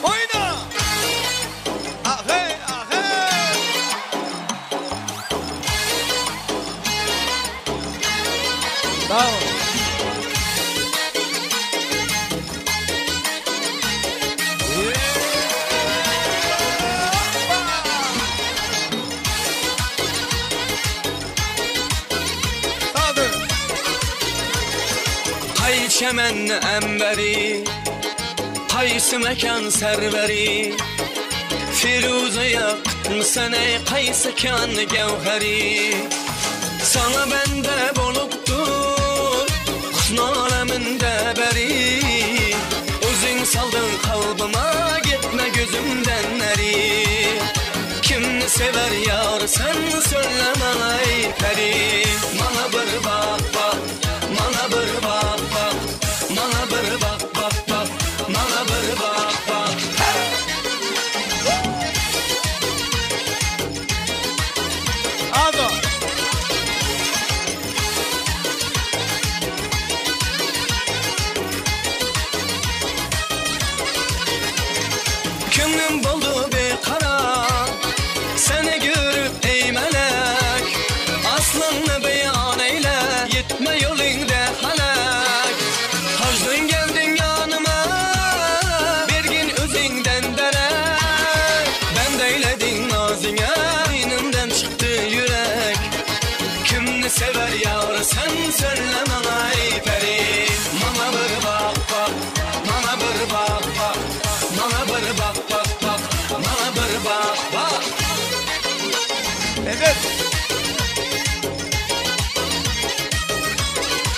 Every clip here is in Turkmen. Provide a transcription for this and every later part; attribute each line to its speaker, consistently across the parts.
Speaker 1: Oýna! Ahe, ahe! Bravo!
Speaker 2: Qay çemen emberi, Qaysi mekan serveri, Firuze yaktın ey qaysi kan gevheri. Sana bende boluptur, Husn aleminde beri. O'zing saldın kalbıma, gitme gözümden neri. Kimni sever yar sen söyle bana ey peri. Bana bir bak bak, bana bir bak bak, bana bir bak bak bak, bana bir bak bak.
Speaker 1: Ado!
Speaker 2: Könglim boldu bekarar, Seni görüp ey melek, Aslını beyan eyle, Yetme yolunda halak. Hajdın geldin yanıma, Bir gün özünden derek. Ben deyledin nazine, Aynımdan çıktı yürek. Kimni sever yar sen söyle bana ey peri. Bana bir bak bak, bana bir bak bak, bana bir bak bak bak, bana bir bak bak.
Speaker 1: Evet.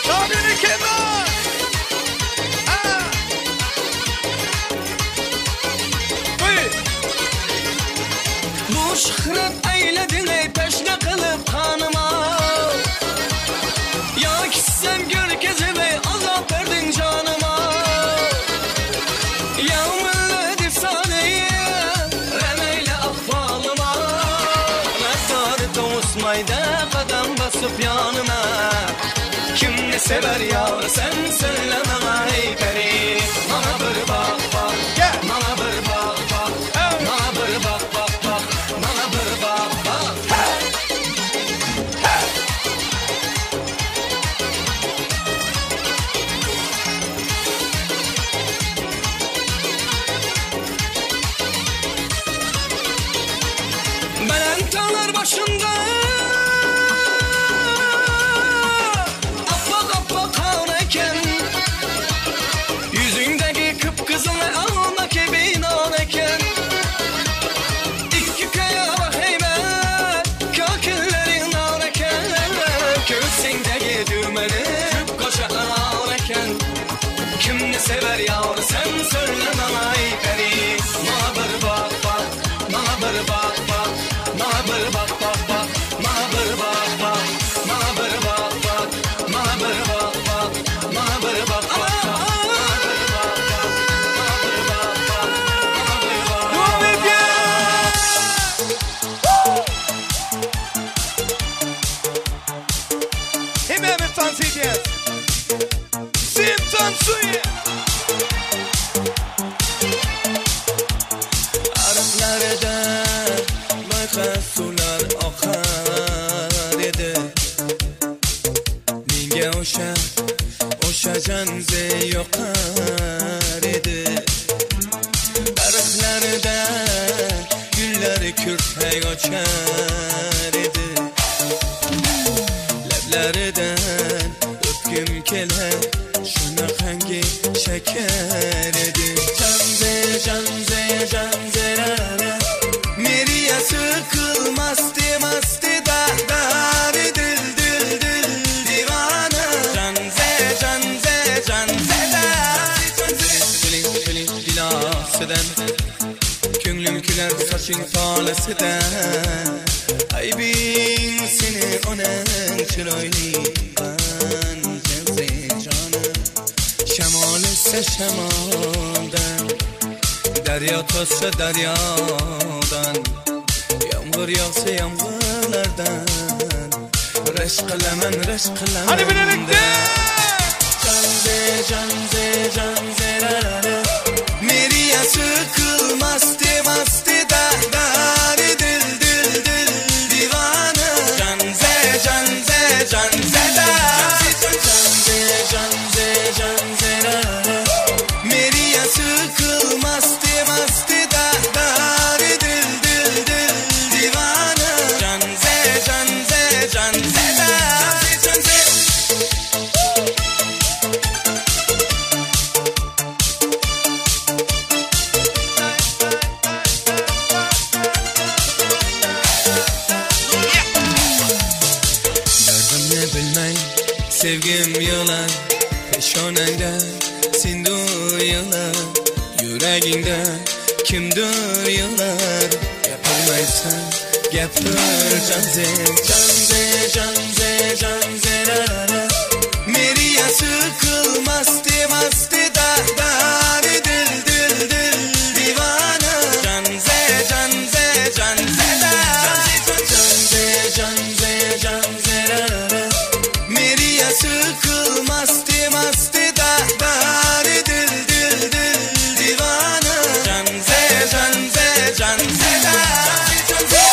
Speaker 1: Şamili Kemal. Ha. Buyur.
Speaker 2: Bu şöhret eyledin ey peşne kılıp kanıma. Ya gitsem gör kezime azap verdin canıma. Ya millet efsaneyi remeyle ahvalıma. Mezarı toğusmayda kadem basıp yanıma. Kim ne sever yar sen söyle bana ey peri. Bana bir bak bak,
Speaker 1: Gel.
Speaker 2: bana bir bak bak, bana bir bak bak bak, bana bir bak bak. Belent dağlar başında Appak appak kar eken, Yüzündeki kıpkızıl alma gibi nar eken. İki kaya bak heybet, Kökülleri nar eken. Göğsündeki düğmeni tüp koşa anar eken. Kim ne sever yar sen söyle bana ey peri. Bana bir bak bak, bana bir bak bak, bana bir bak bak bak, bana bir bak bak, bana bir bak bak, bana bir bak bak, bana bir bak bak bak, bana bir bak bak, bana bir bak bak, bana bir bak bak.
Speaker 1: Hemen dans edeceğiz. Simpson suyu.
Speaker 2: Ariqlarda loyqa suvlar oqar edi. Menga o'sha janze yoqar edi. Daraxtlarda gullar kurtak ochar edi. Lablaridan o'pgim kelar, shunaqangi shakar edi. Janze, janze, janze, la, la. Meriyasi qilmasdi, masti, da, da, dil, dil, dil, divana. Janze, janze, janze, da. Diling, diling, dilasidan. Ko'nglim kular soching tolasidan. Aybing seni onang chiroyli qancha jonim. Shamol essa shamoldan, daryo toshsa daryodan, yomg'ir yog'sa yomg'irlardan. Reşk kylaman, reşk kylaman.
Speaker 1: Hadi birlikte.
Speaker 2: Canze, canze, canze, la la la. Meriya sıkılmaz masti da da dil dil dil divana. Canze, canze, canze da. Canze, canze, canze, la la la. Meriya sıkılmaz masti da da dil dil dil divana. Canze, canze, canze da. Canze, canze. Derdimni bilmay sevgim yig'lar, Peshonangda sendur yig'lar, Yuragingda kimdir yig'lar. Gapirmaysan, gapir janze, janze, janze, janze, la la la. Meriya sıkılmaz masti da da dil dil dil divana. Janze, janze, janze da. Janze, janze, janze, la la la. Meriya sıkılmaz masti da da dil dil dil divana. Janze, janze, janze da. Janze.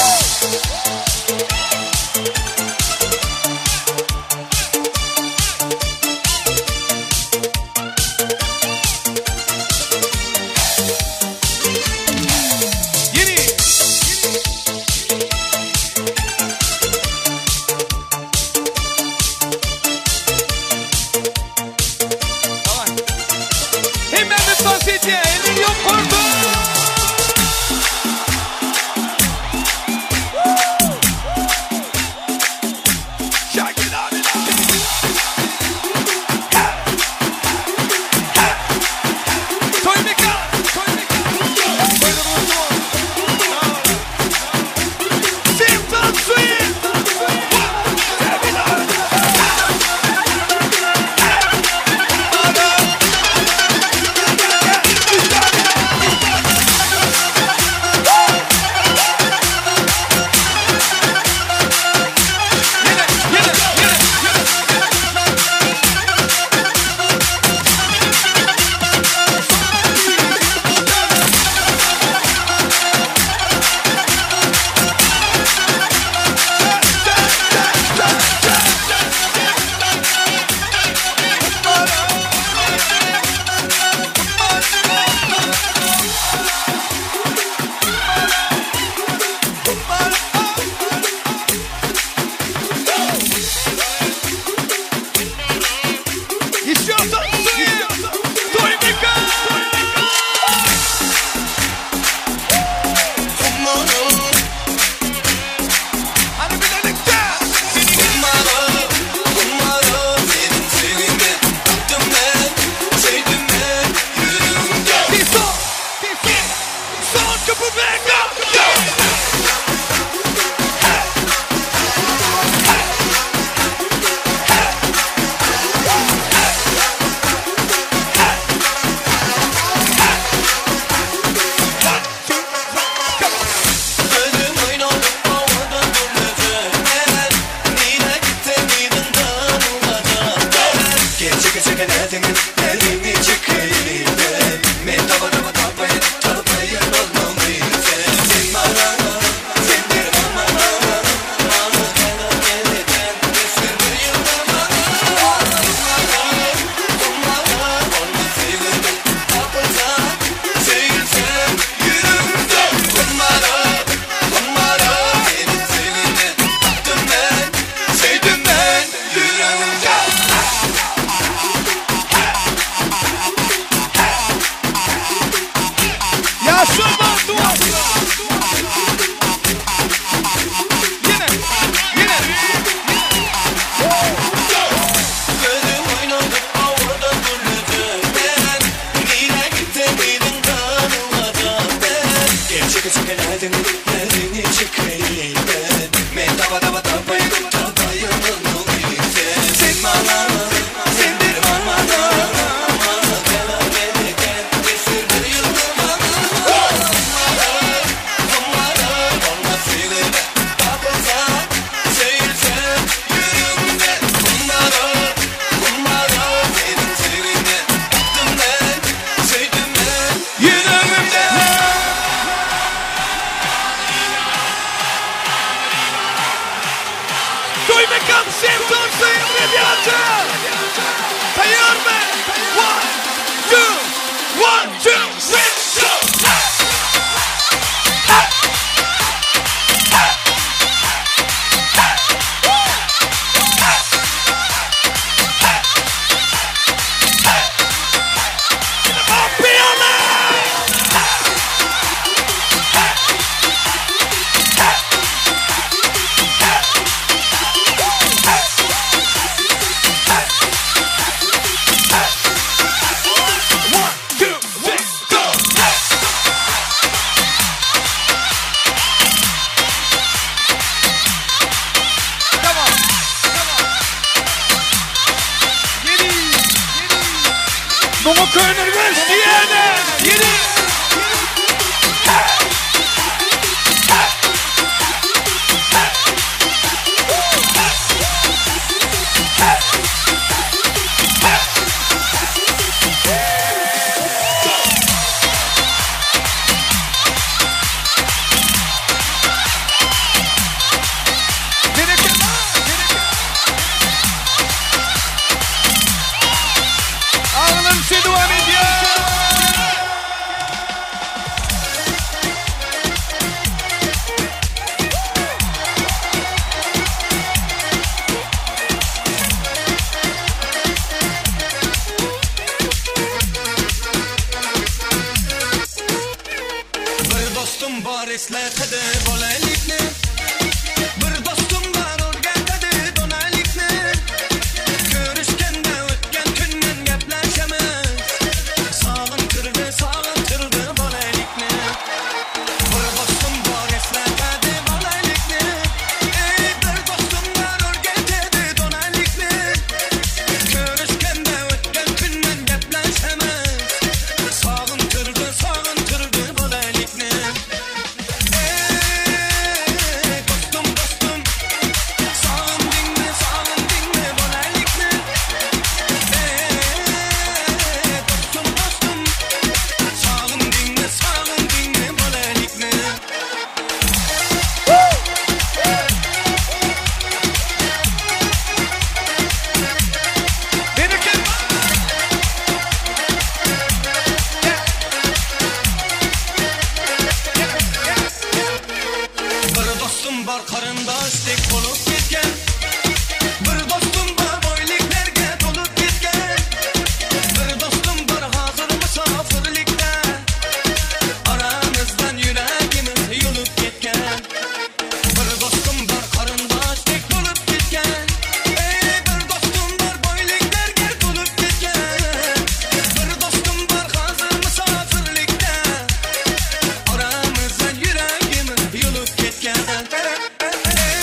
Speaker 1: Muňa Köneürgenç diýýärler. Ýene. Aglanşy dowam edýär.
Speaker 2: Bir dostum bar esletedi bolalikni. Bir dostum bar o'rgatadi donalikni. Ko'rishganda o'tgan kundan gaplashamiz. Sog'intirdi, sog'intirdi bolalikni. Bir dostum bor eslatadi bolalikni. Ey, bir dostum bor o'rgatadi donalikni. Ko'rishganda o'tgan kundan gaplashamiz. Sog'intirdi, sog'intirdi bolalikni. Ey, dostum, dostum, sog'indingmi, sog'indingmi bolalikni? Ey, dostum, dostum, sog'indingmi, sog'indingmi bolalikni?
Speaker 1: Bereket.
Speaker 2: Bir dostum bor qarindoshdek bo'lib ketgan. Bir dostum bor boyliklarga to'lib ketgan. Bir dostum bor hozir musofirlikda. Aramizdan yuragimiz yulib ketgan. Bir dostum bor qarindoshdek bo'lib ketgan. Ey, bir dostum bor boyliklarga to'lib ketgan. Bir dostum bor hozir musofirlikda. Aramizdan yuragimiz yulib ketgan. Ey,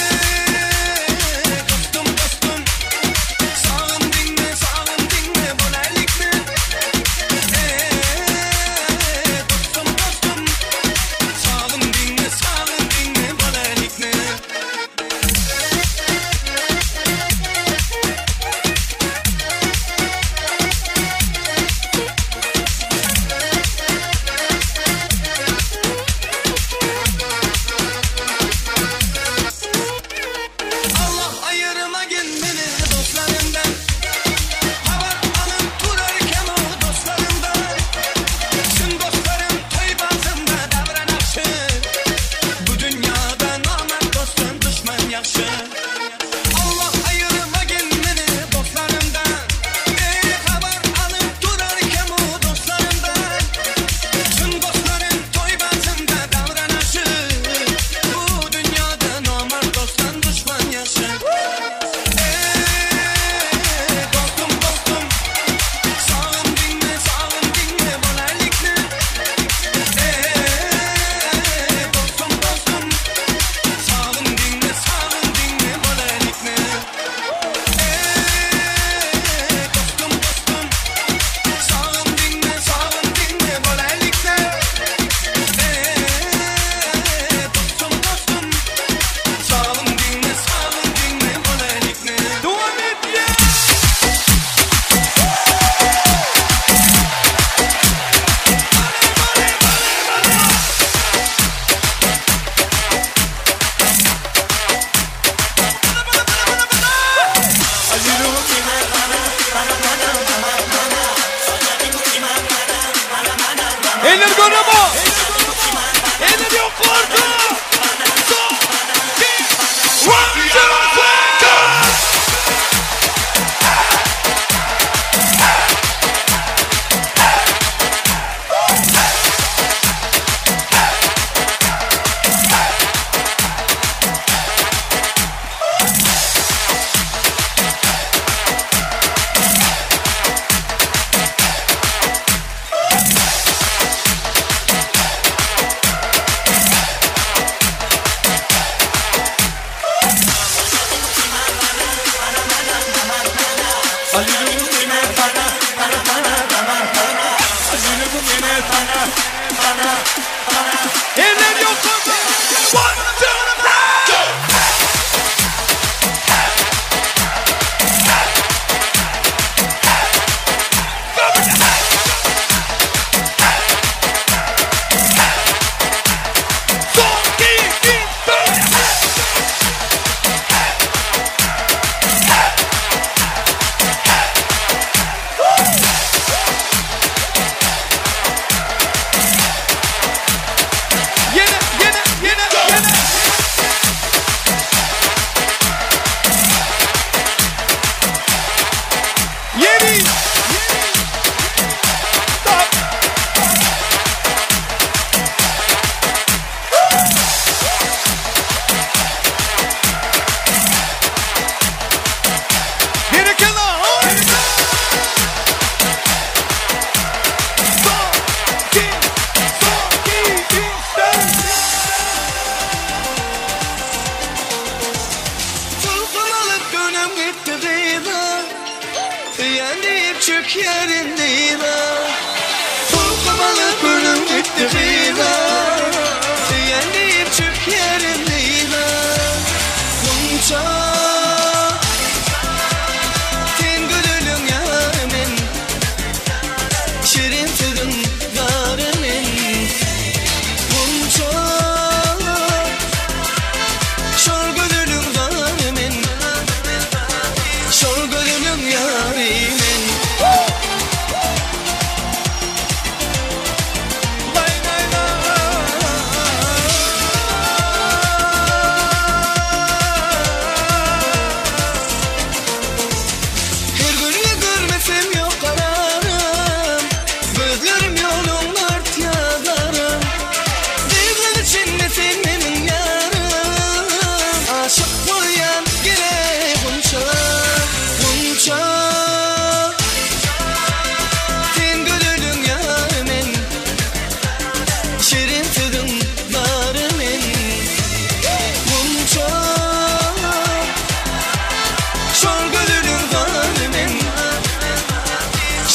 Speaker 2: dostum, dostum, sog'indingmi, sog'indingmi bolalikni? Ey, dostum, dostum, sog'indingmi, sog'indingmi bolalikni? Allah ayırmagin meni dostlarımdan. Haber alıp durarken o dostlarımdan. Çın dostlarım toy bazında davran yaxşı. Bu dünyada namert dostun düşman yaxşı. Allah ayırmagin meni dostlarımdan. Ey, haber alıp durarken o dostlarımdan. Çın dostlarım toy bazında davran yaxşı. Bu dünyada namert dosttan düşman yaxşı. Ey, dostum, dostum, sog'indingmi, sog'indingmi bolalikni? Ey, dostum, dostum, sog'indingmi, sog'indingmi bolalikni? Ey, dostum, dostum, sog'indingmi, sog'indingmi bolalikni? Ey, dostum, dostum, sog'indingmi, sog'indingmi bolalikni?
Speaker 1: Dowam edýär. Eller göremo. Eller ýokarda. Son, iki, one, two, three, go! Eller ýokarda. One, two, three, go! Son, iki, üç, dört. Ýene, ýene, ýene, ýene. Ýeri. Stop. Berekella. Son, iki, son, iki, üç, dört.
Speaker 2: Tulkum alyp gönüm gitti gyza Söýen diýip çökýärin dyza Tulkum alyp gönüm gitti gyza Söýen diýip çökýärin dyza Gunça Sen gözeliň ýary men Şirin sözüň zary men Gunça Şol gözeliň zary men Şol gözeliň ýary men
Speaker 1: Lay lay lay.
Speaker 2: Her gün görmesem yok kararım Gözlerim yolun art yazarım Dizler içinde sen benim yarım Aşık bolyan gerek Gunça Gunça Sen gözeliň ýary men Şirin sözüň zary men Gunça Şol gözeliň zary men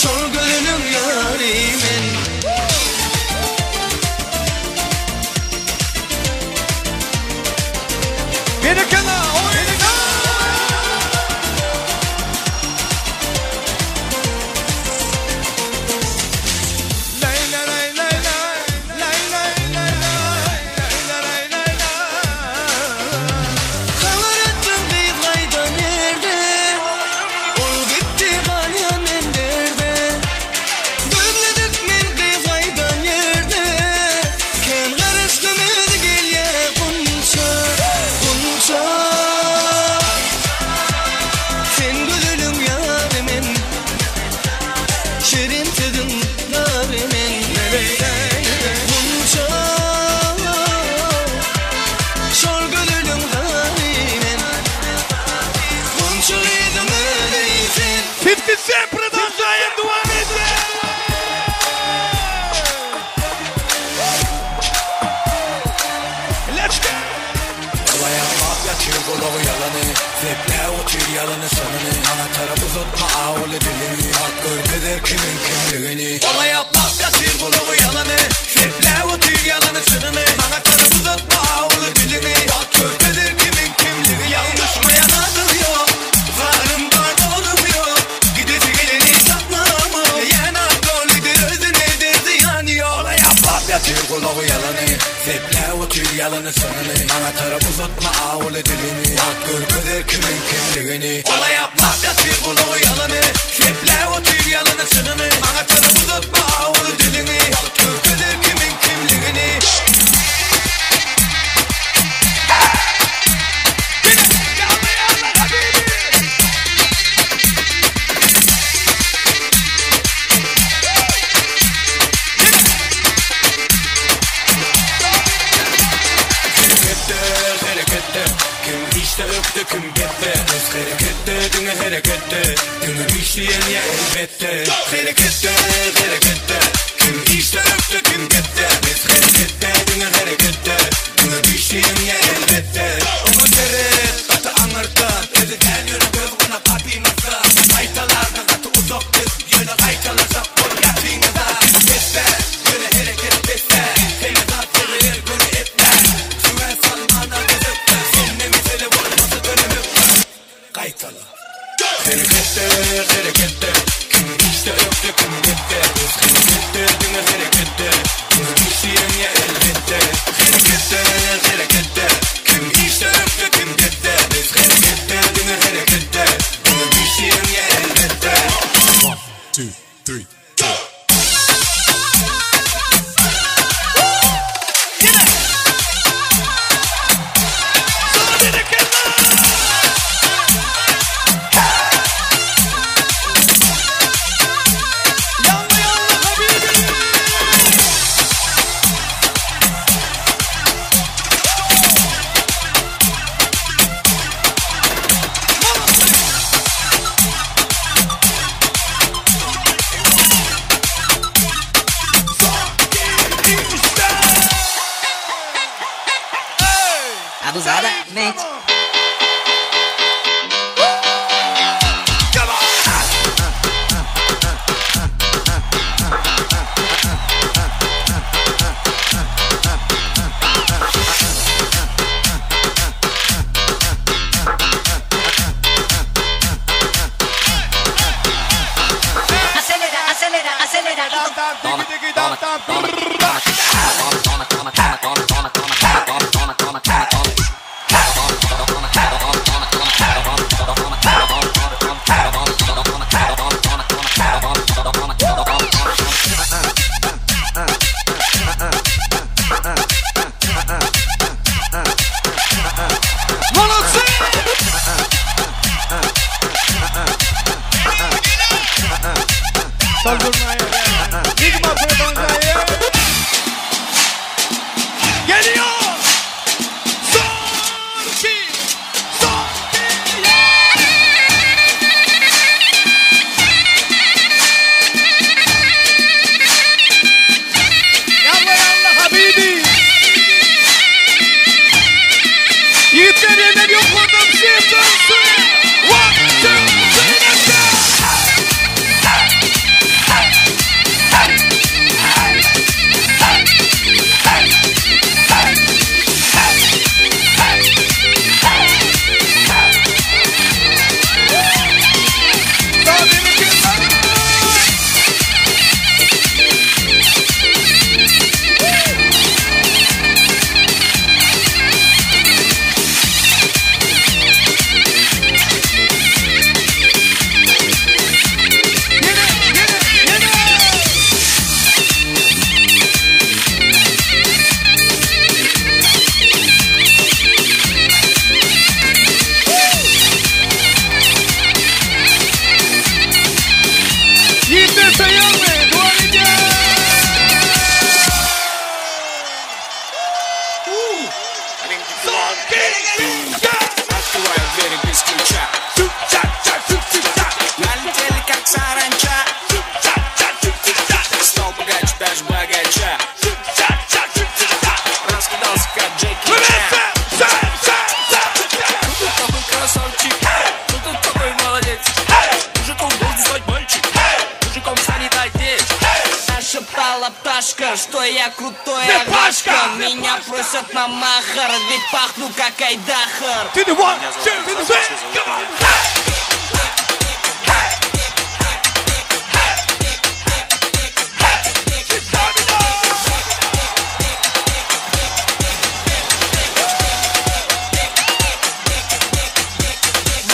Speaker 2: Şol gözeliň ýary men
Speaker 1: Berekella. Oýna. Lay lay lay lay lay. Lay lay lay lay. Lay lay lay lay.
Speaker 2: Habar etdim gyz gaýdan ýerde Ol gitdi galýan men derde Gözledik men gyz gaýdan ýerde Ken garaşdym özi gelýär Gunça Gunça Sen gözeliň ýary men Şirin sözüň zary men Gunça Şol gözeliň zary men Gunça gyzym öleýsen
Speaker 1: 50 Cent продолжаем dowam edýär. Let's go.
Speaker 3: Yapmak ýatyr gulagy ýalany Zeple otyr ýalany çynyny Maňa tarap uzatma awuly dilini Hak görkezer kimiň kimligini Ola yapmak ýatyr gulagy ýalany Zeple otyr ýalany çynyny Maňa tarap uzatma awuly dilini Hak görkezer kimiň kimligini Ýalňyşmaýan adyl ýok Zarym bar dolum ýok Gidesi geleni saklama Ýene dolydyr özüne zyýan ýok Ola yapmak ýatyr gulagy ýalany Zeple otyr ýalany çynyny Maňa tarap uzatma awuly dilini Hak görkezer kimiň kimligini Ola yapmak ýatyr gulagy ýalany Zeple otyr ýalany çynyny Maňa tarap uzatma awuly dilini Hak görkezer kimiň kimligini
Speaker 1: Yalla yalla habibi.
Speaker 3: Hereketde, hereketde Kim işde ökde, kim gepde Biz hereketde, diňe hereketde Diňe güýçli ýa elbetde Hereketde, hereketde Kim işde ökde, kim gepde Biz hereketde, diňe hereketde Diňe güýçli ýa elbetde Oňa seret, gaty aňyrda Özi däl ýöne göz guna gapymyzda Gaýtalarda gaty uzak biz Ýöne gaýtalajak bol ýapyňyza Gepde, ýöne hereket Hereketde, hereketde Kim işde ökde, kim gepde Biz hereketde, diňe hereketde Diňe güýçli ýeňýä elbetde Hereketde, hereketde Kim işde ökde, kim gepde Biz hereketde, diňe hereketde Diňe güýçli ýeňýä elbetde
Speaker 1: One, two, three, go!
Speaker 4: Abusadamente. Acelera, acelera, acelera.
Speaker 1: Toma, toma, toma, toma, toma, toma, toma, toma, toma, toma, toma, toma, toma. Geliyor! Son iki, son bir. Yalla yalla habibi. Yiğitler yerler yok orada bir şey dönsün. One, two, three, let's go. Daha bir iki, Yine, yine, yine. Yiğitler sayıyor mu? Dua edin. Son bir, iki,
Speaker 5: Открываю двери без ключа. Налетели как саранча. Стал богаче, даже богача. Раскидался как Джеки Чан. Ну ты такой красавчик, ну ты такой молодец. Мужиком должен стать мальчик, мужиком станет отец.
Speaker 4: Нашептала пташка, что я крутой
Speaker 1: Ты Пашка!
Speaker 4: агашка. Меня просят на махар, ведь пахну как айдахар.
Speaker 1: To the one, two, to the three, come on!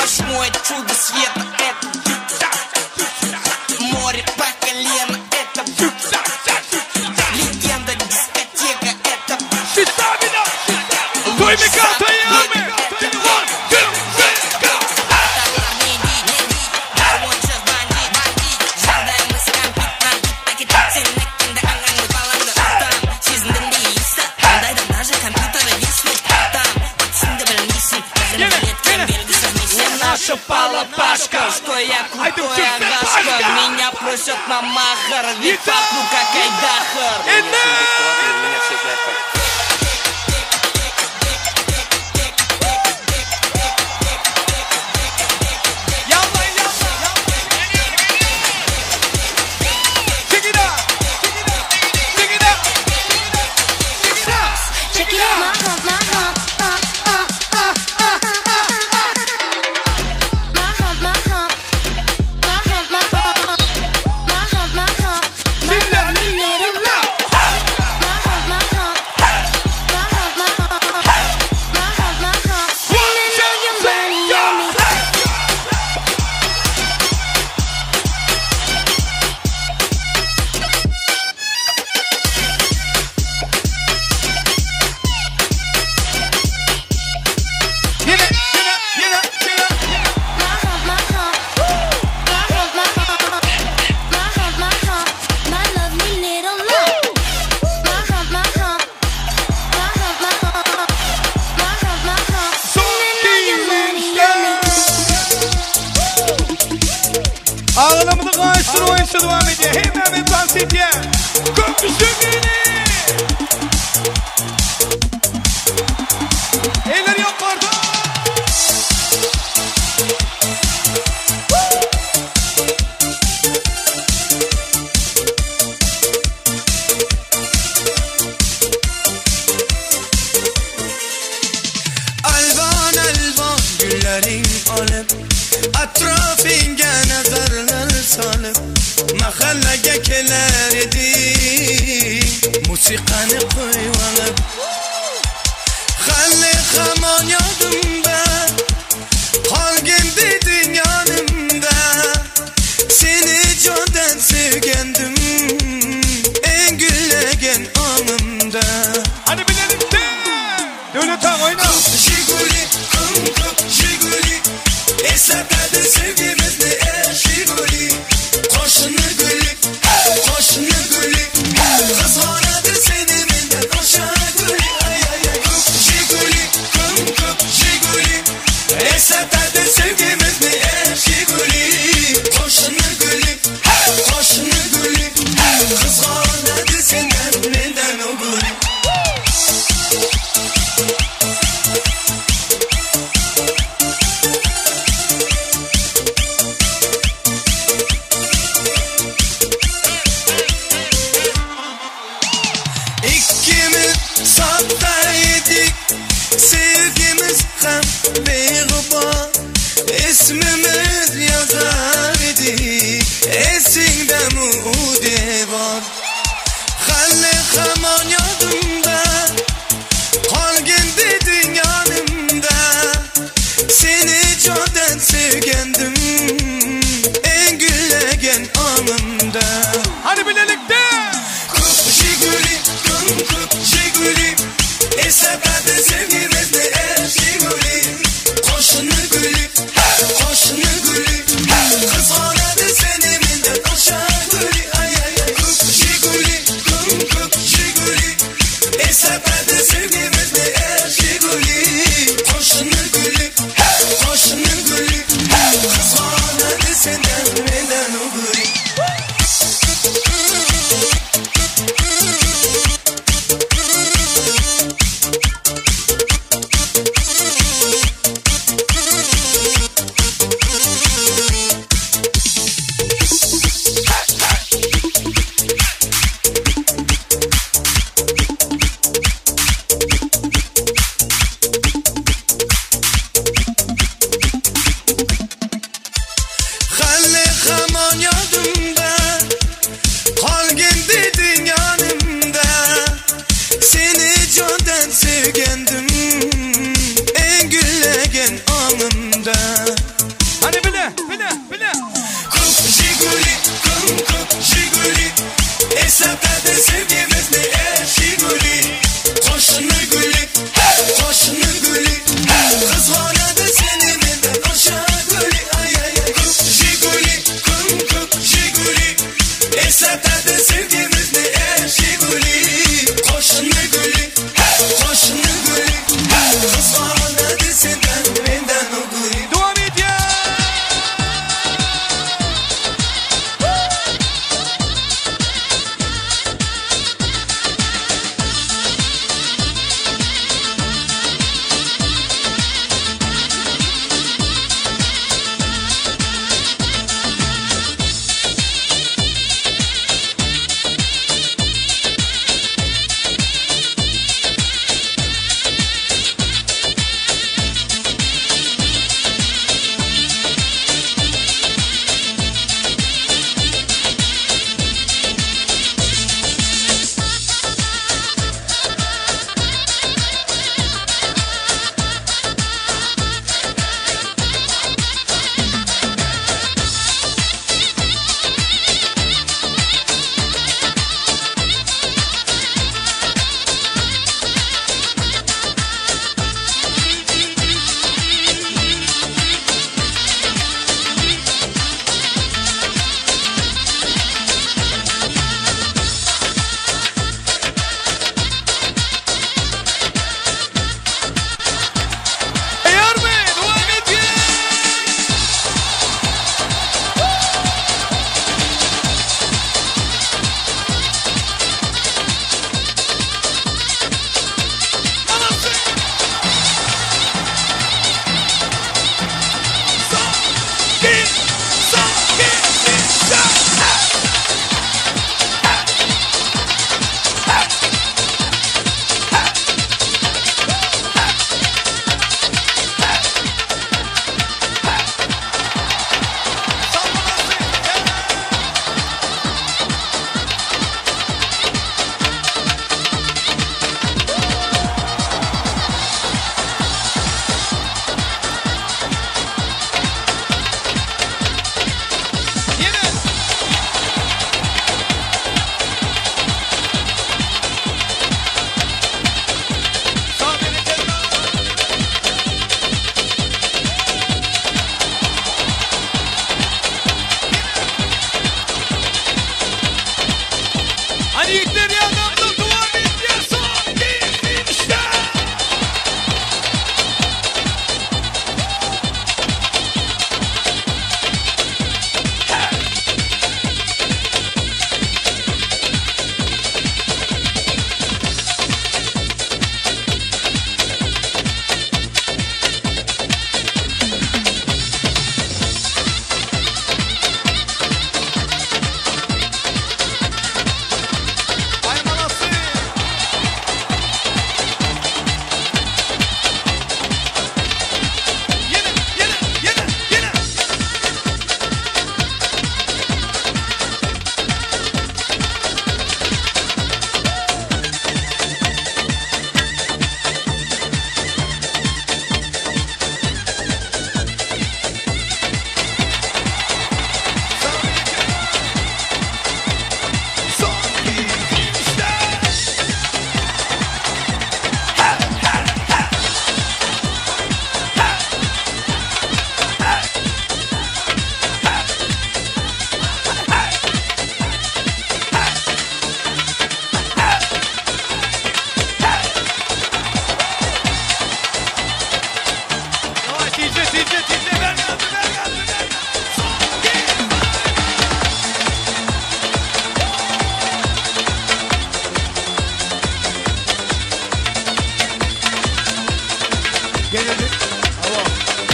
Speaker 4: Восьмое чудо света это море по колено это легенда дискотека это
Speaker 1: Duy me kantayı mı? One, two, three, go!
Speaker 4: Нашептала Пашка, что я крутой агашка. Меня просят на махар, ведь пахну как айдахар.
Speaker 5: Меня все знают как
Speaker 1: Yalla yalla! Check it out! Check it out! Check it out!
Speaker 6: Check it out, my hump, my hump,
Speaker 1: My hump, my hump.
Speaker 7: Ağlamını gaýşdyr oýunça dowam edýär. Hemmämiz tans edýär. Köpüşüň ýene. Eller ýokarda.
Speaker 2: Alvan alvan güllerin alıp Atrafingga nazarlar solib Mahallaga kelar eding Musiqani qo'yib olib Hali hamon yodimda Qolgin deding yonimda Seni jondan sevgandim Eng gullagan ongimda
Speaker 7: Hadi birlikte. Döwlet aga oýna.
Speaker 2: Jiguli, kum Jiguli Eslatadi sevgimizni ey Jiguli Qoshini guli, qoshini guli Qizg'onadi seni mendan osha guli Ay ay ay ko'k Jiguli, kum ko'k Jiguli Eslatadi sevgimizni ey Jiguli Qoshini guli, qoshini guli Qizg'onadi sendan mendan u guli Ikkimiz sodda edik Sevgimiz ham beg'ubor Ismimiz yozar edik Esingdami u devor Hali hamon yodimda Qolgin deding yonimda Seni jondan sevgandim Eng gullagan ongimda
Speaker 7: Hadi birlikte.
Speaker 2: Ko'k Jiguli, kum ko'k Jiguli Eslatadi sevgimizni ey Jiguli Qoshini guli, qoshini guli Qizg'onadi seni mendan osha guli Ay ay ay ko'k Jiguli, kum ko'k Jiguli Eslatadi sevgimizni ey Jiguli Qoshini guli, qoshini guli Qizg'onadi sendan mendan u guli Hali hamon yodimda Qolgin deding yonimda Seni jondan sevgandim Eng gullagan ongimda
Speaker 7: Hadi bile, bile, bile.
Speaker 2: Ko'k Jiguli, kum ko'k Jiguli Eslatadi sevgimizni ey Jiguli Qoshini guli, qoshini guli Qizg'onadi seni mendan osha guli Ay ay ay ko'k Jiguli, kum ko'k Jiguli Eslatadi sevgimizni ey Jiguli Qoshini guli, qoshini guli Qizg'onadi sendan mendan u guli
Speaker 7: Dowam edýär.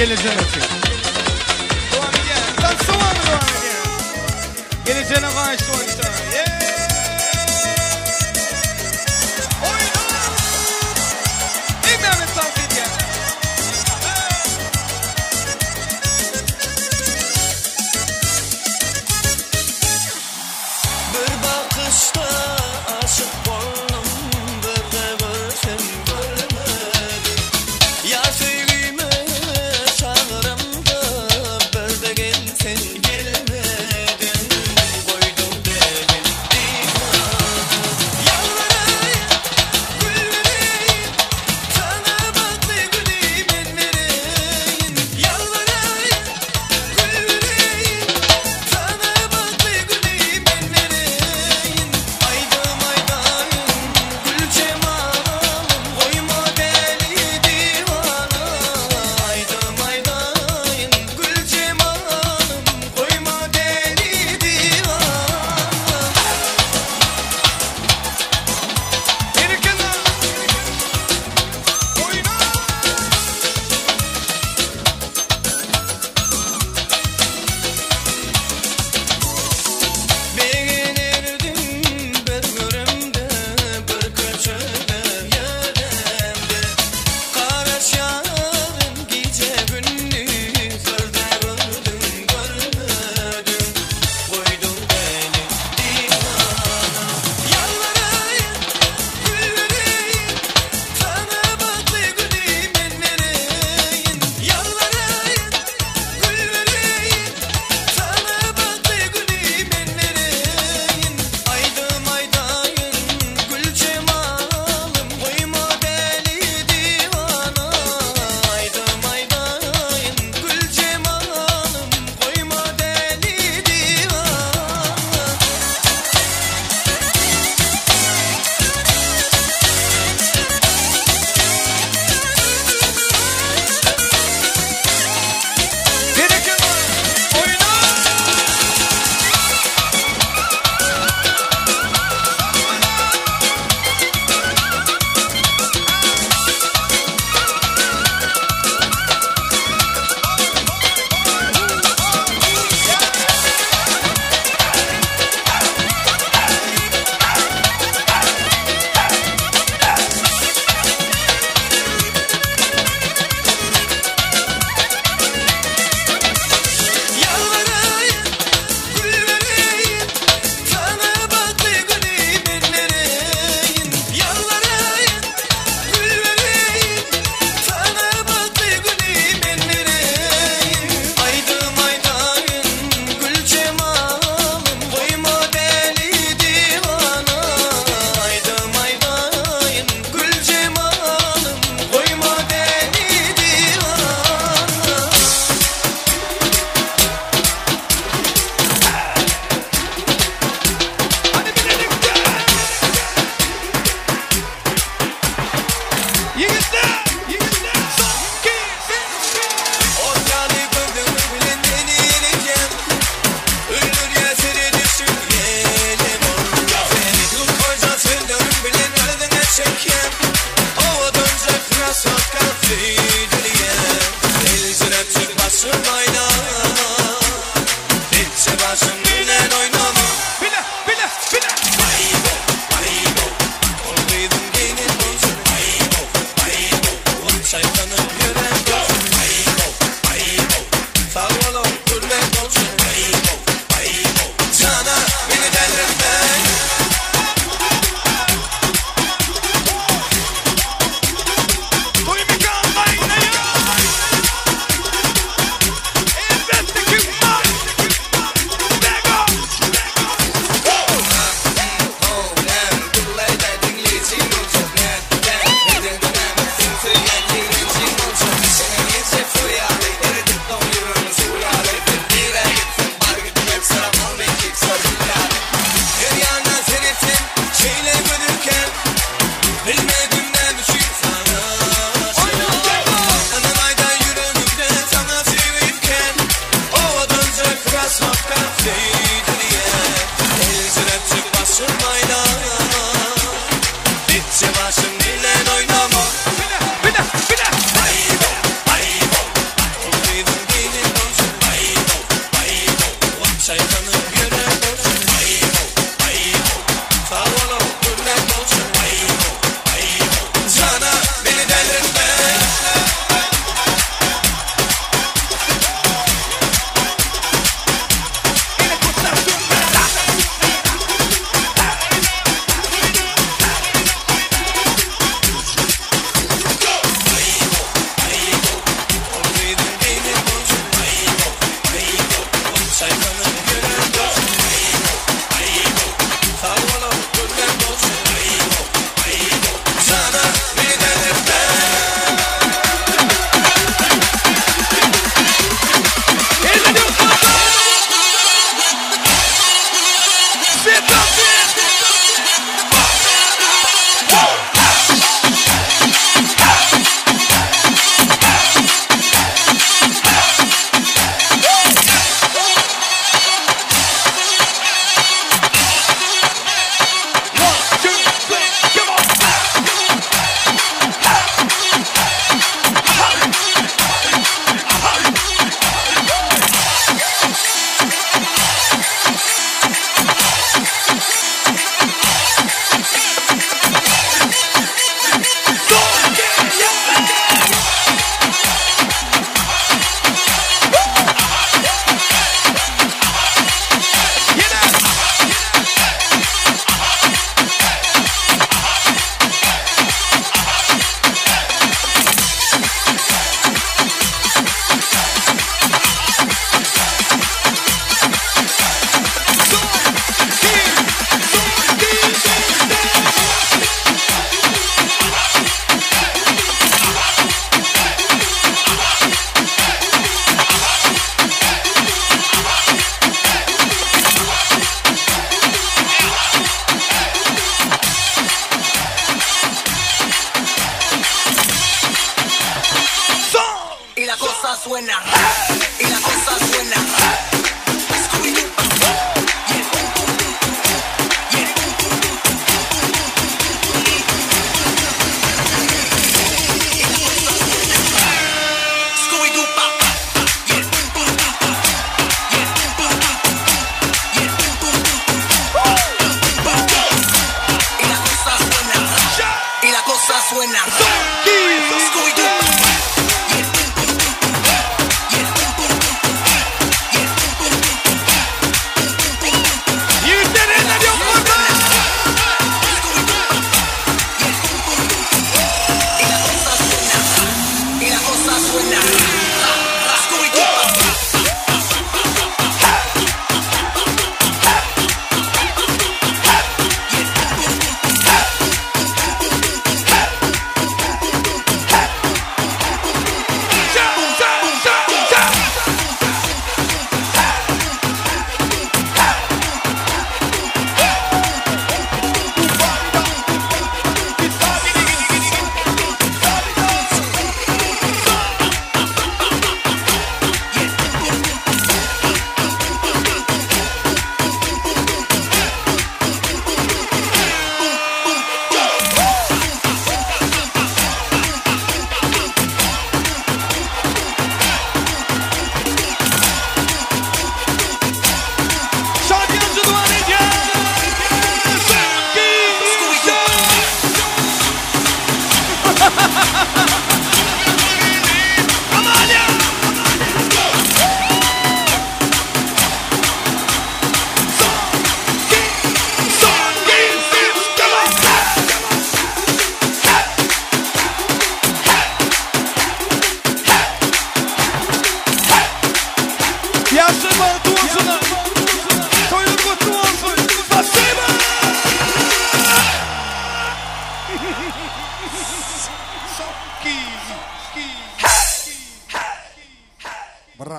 Speaker 7: Gelejek üçin. Dowam edýär. Tans dowamy dowam edýär. Gelejegine gaýyş boýunça. Oýna! Hemmämiz tans edýär.
Speaker 2: Bir bakyşda aşyk boldum birde görsem görmedim Ýa söýgime çagyramda birde gel sen gelmedin Goýdum delim.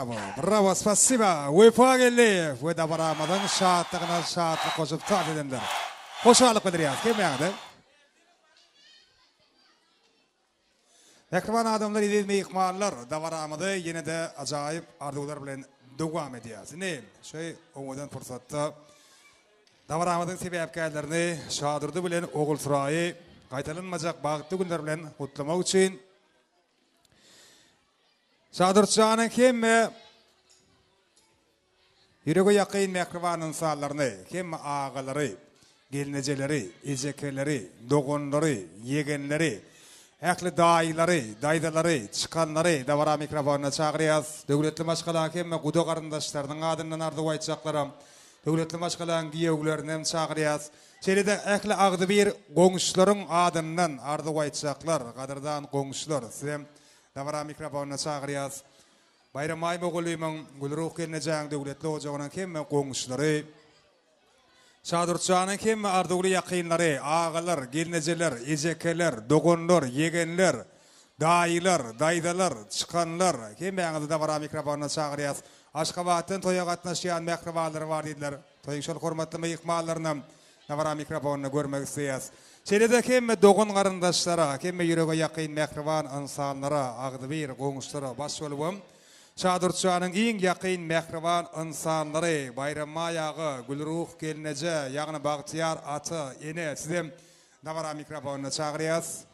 Speaker 8: Brawo, brawo, spasiba Wepa Geldiýew we dabaramyzyň şatlygyna şatlyk goşup tans edenler. Hoşallyk bildirýäris hemmäňize. Mähriban adamlar, eziz myhmanlar, dabaramyzy ýene-de ajaýyp arzuwlar bilen dowam edýäris. Indi şu owadan pursatda dabaramyzyň sebäpkärlerini Şadurdy bilen Ogulsuraýy gaýtalanmajak bagtly günler bilen gutlamak üçin Şadurtjanyň hemme ýürege ýakyn mähriban ynsanlaryny, hemme agalary, gelnejeleri, ejekeleri, doganlary, ýegenleri, ähli daýylary, daýzalary, çykanlary dabara mikrofonyna çagyrýas. Döwletli maşgalaň hemme guda garyndaşlarynyň adyndan arzuw aýtjaklaram, döwletli maşgalaň giýewlerinem çagyrýas. Şeýle-de ähli agzybir goňşularyň adyndan arzuw aýtjaklar, gadyrdan goňşular, sizem Dabara mikrofonyna çagyrýas. Baýramaý mugallymyň, Gülruh gelnejäň döwletli ojagynyň hemme goňşulary, Şadurtjanyň hemme arzuwly ýakynlary, agalar, gelnejeler, ejekeler, doganlar, ýegenler, daýylar, daýzalar, çykanlar, hemmäňizi dabara mikrofonyna çagyrýas. Aşgabatdan toýa gatnaşýan mähribanlar bar diýdiler. Toýuň şol hormatly myhmanlarynam dabara mikrofonynda görmek isleýäs. Şeýle-de hemme dogan-garyndaşlara, hemme ýürege ýakyn mähriban ynsanlara, agzybir goňşulara baş bolubam, Şadurtjanyň iň ýakyn mähriban ynsanlary Baýrambaý aga, Gülruh gelneje, ýagny Bagtyýar ata, ene sizem dabara mikrofonyna çagyrýas.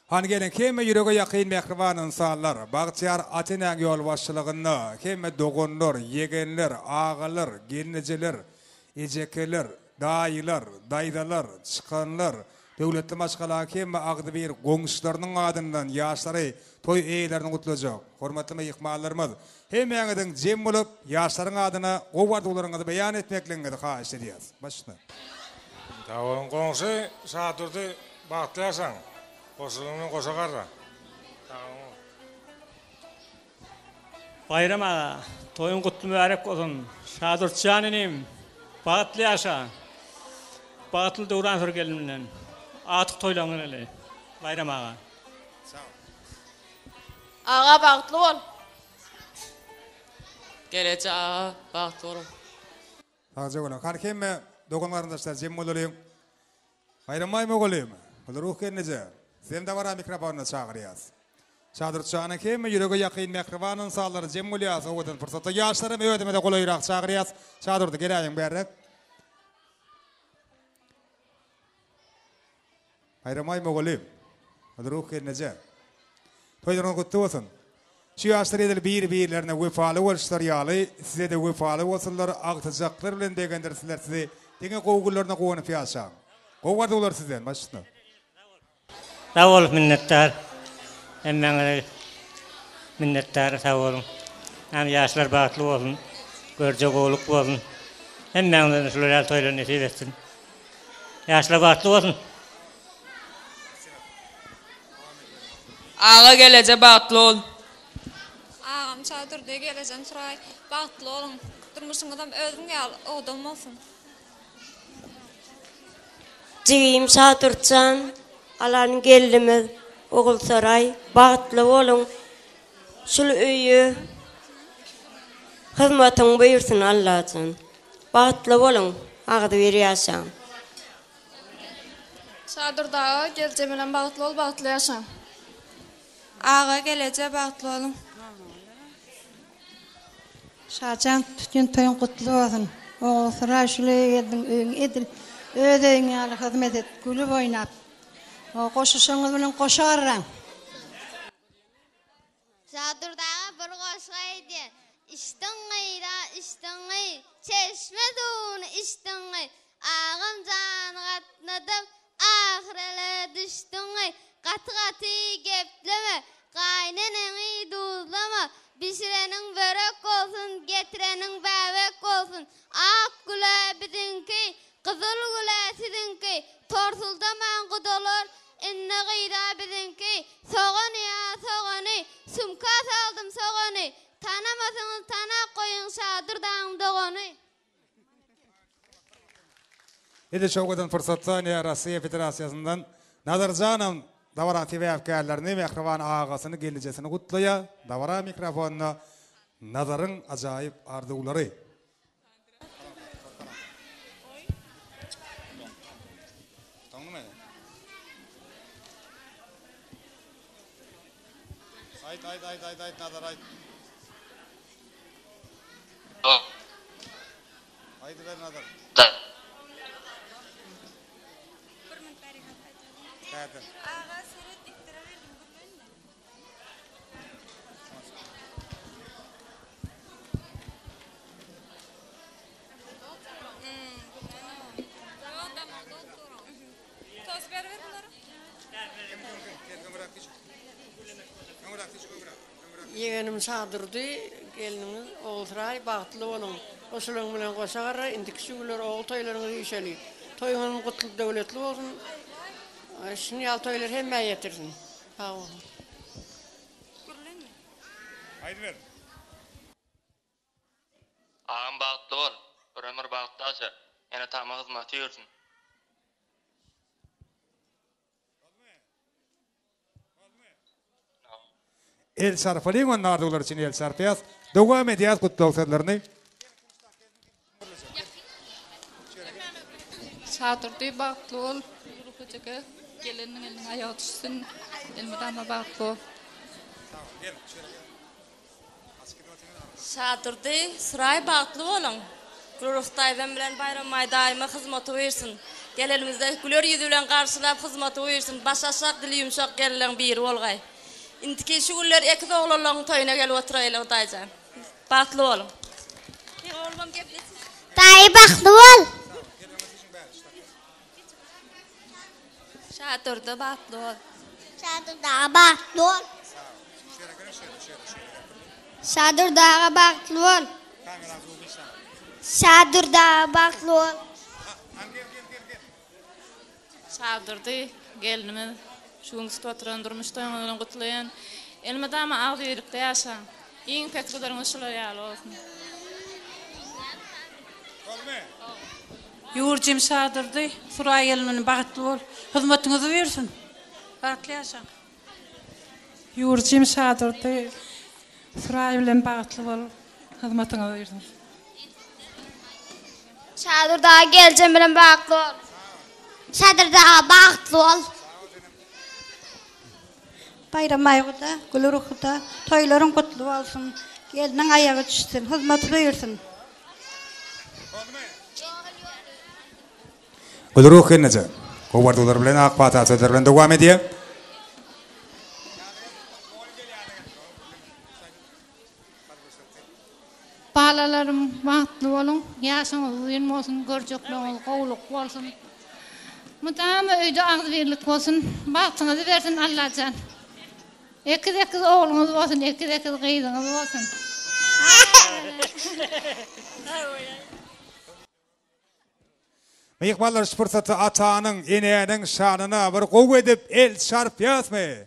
Speaker 8: Hany geliň, hemme ýürege ýakyn mähriban ynsanlar, bagtyýar ata-enäň ýolbaşçylygynda hemme doganlar, ýegenler, agalar, gelnejeler, ejekeler, daýylar, daýzalar, çykanlar, döwletli maşgalaň hemme agzybir goňşularynyň adyndan ýaşlary toý eýelerini gutlajak hormatly myhmanlarymyz, hemmäňiziň jem bolup, ýaşlaryň adyna gowy arzuwlaryňyzy beýan etmekligiňizi haýyşt edýäs. Başla.
Speaker 9: Sag boluň goňşy Şadurdy bagtly ýaşaň goşulyň bilen goşa garra. Sag boluň.
Speaker 10: Baýram aga toýuň gutly mübärek bolsun Şadurtjan inim bagtly ýaşa bagtly döwran sür gelin bilen atyk toýlaň geleli Baýram aga.
Speaker 11: Aga bagtly bol.
Speaker 12: Geleje aga bagtly boluň.
Speaker 8: Sagja boluň. Hany hemme dogan garyndaşlar jem bolalyň. Baýrambaý mugallym, Gülruh gelneje, sizem dabara mikrofonyna çagyrýas. Şadurtjanyň hemme ýürege ýakyn mähriban ynsanlary jem bolýas owadan pursatda. Ýaşlaram özümize golaýrak çagyrýas. Şadurdy geläýiň bärräk. Baýramaý mugallym, Gülruh gelneje, toýlaryňyz gutly bolsun! Şu ýaşlar edil bir-birlerine wepaly boluşlary ýaly, size-de wepaly bolsunlar, agtyjaklar bilen begendirsinler sizi, diňe gowy günlerine guwanyp ýaşaň! Gowy arzuwlar sizden, baş üstüne!
Speaker 10: Sag boluň minnetdar hemmäňize minnetdar sag boluň hany ýaşlar bagtly bolsun görje gowluk bolsun hemmäňize şular ýaly toýlar nesip etsin. Ýaşlar bagtly bolsun.
Speaker 12: Aga geleje bagtly bol.
Speaker 13: Agam Çadurdy gelejem suraý bagtly boluň durmuşyňyzam özüň ýaly owadan bolsun.
Speaker 14: Jigim Şadurtjan alan gelnimiz Ogulsaraý bagtly boluň şul öýe hyzmatyň buýursun Allajan. Bagtly boluň, agzybir ýaşaň.
Speaker 13: Şadurdy aga gelje bilen bagtly bol bagtly ýaşaň. Aga geleje bagtly boluň.
Speaker 15: Şajan tutýan toýuň gutly bolsun. Ogulsuraý şul öýe geldiň öýüň edil öz öýüň ýaly hyzmat et gülüp oýnap. Goşuşyňyz bilen goşa garraň.
Speaker 6: Şadurdy aga bir goşgy aýdýar. Içdiň gyz-a, içdiň gyz, çeşme suwuny içdiň gyz. Agam jany gatnadyp, ahyr ele düşdüň gyz. Gaty-gaty gepleme, gaýyneneňi duzlama. Bişireniň börek bolsun, getireniň bäbek bolsun. Ak güle biziňki, gyzyl güle siziňki. Torsuldamaň gudalar, Indi gyza biziňki, Sogany ýa sogany, Sumka saldym sogany, Tanamasyňyz tanap goýuň Şadyr dagyň dogany.
Speaker 8: Edil şu owadan pursatda ine Rossiýa Federasiýasyndan Nazarjanam dabaranyň sebäpkärlerini, mähriban agasyny, gelnejesini gutlaýar. Dabara mikrofonyna. Nazaryň ajaýyp arzuwlary. Aýt aýt aýt aýt aýt Nazar aýt. Aýdyber Nazar. Täze.
Speaker 13: Aga seret depdere berdim gürlenme.
Speaker 16: Ýegenim Şadurdy, gelniňiz Ogulsuraý bagtly boluň. Goşularyň bilen goşa garra, indiki şüwler ogul toýlaryňyz üýşeli. Toýuňyz gutly döwletli bolsun. Şuny ýaly toýlar hemmä ýetirsin. Sag boluň.
Speaker 8: Aýdyber.
Speaker 17: Agam bagtly bol, bir ömür bagtly ýaşa, ene tama hyzmaty ýürsün.
Speaker 8: El çarpalyň onda arzuwlar üçin el çarpýas. Dowam edýäs gutlag sözlerini.
Speaker 18: Şadurdy bagtly bol Ruhy jeke geleniň eliniň aýagy düşsün elmydama bagtly bol.
Speaker 11: Şadurdy Suraý bagtly boluň. Gülruh daýzam bilen Baýrambaý daýyma hyzmaty buýursyn. Gelenimizde güler ýüzi bilen garşylap hyzmaty buýursyn. Başy aşak dili ýumşak gelinleň biri bolgaý. Indiki şu günler ekiz oglanlaryň toýuna gelip oturaýly daýyjan. Bagtly boluň. Oglumam geplesin.
Speaker 6: Daýy bagtly bol.
Speaker 18: Şadurdy bagtly bol.
Speaker 6: Şadurdy aga bagtly bol. Şadurdy aga bagtly bol. Şadurdy aga bagtly bol.
Speaker 18: Şadurdy gelnimiz şu gün tutup oturan durmuş toýuňyz bilen gutlaýan. Elmydama agzybirlikde ýaşaň. Iň pes güzeriňiz şular ýaly bolsun.
Speaker 16: Ýurjym Şadurdy, Suraý gelin bagtly bol. Hyzmatyňyzy buýursyn. Bagtly ýaşaň.
Speaker 19: Ýurjym Şadurdy, Suraý bilen bagtly bol. Hyzmatyňyzy buýursyn.
Speaker 6: Şadurdy aga geljem bilen bagtly bol. Şadurdy aga bagtly bol.
Speaker 15: Baýram aýguda, Gülruhda, toýlaryň gutly bolsun, gelniň aýagy düşsün, hyzmaty buýursyn.
Speaker 8: Gülruh gelneje, gowy arzuwlar bilen ak pata sözler bilen dowam edýär.
Speaker 18: Balalarym bagtly boluň, ýaşyňyz uzyn bolsun, görjekleriňiz gowulyk bolsun. Mydama öýde agzybirlik bolsun, bagtyňyzy bersin Allajan. Ekiz-ekiz ogluňyz bolsun, ekiz-ekiz gyzyňyz bolsun.
Speaker 8: Myhmanlar şu pursatda atanyň, enäniň şanyna bir gowy edip el çarpýasmy?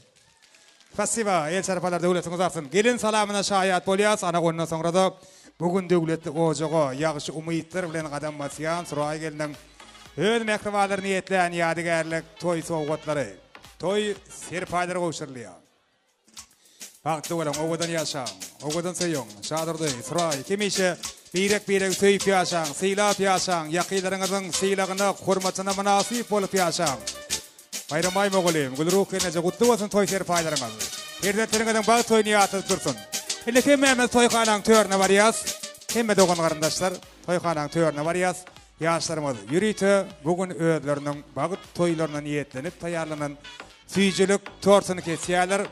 Speaker 8: Spasiba, el çarpanlar döwletiňiz artsyn. Gelin salamyna şaýat bolýas, ana ondan soňra-da bu gün döwletli ojaga ýagşy umytlar bilen gadam basýan Suraý gelniň öz mähribanlaryna niýetlän ýadygärlik toý sowgatlary, toý serpaýlary gowşurylýar. Bagtly boluň, owadan ýaşaň, owadan söýüň, Şadurdy, Suraý, hemişe birek-biregi söýüp ýaşaň, sylap ýaşaň, ýakynlaryňyzyň sylagyna, hormatyna mynasyp bolup ýaşaň. Baýrambaý mugallym, Gülruh gelneje gutly bolsun toý serpaýlaryňyz. Perzentleriňiziň bagt toýuny ýatladyp dursun. Indi hemmämiz toýhanaň törüne barýas. Hemme dogan-garyndaşlar toýhanaň törüne barýas. Ýaşlarymyz ýörite bu gün özleriniň bagt toýlaryna niýetlenip taýýarlanan Süýjülik tortuny kesýärler.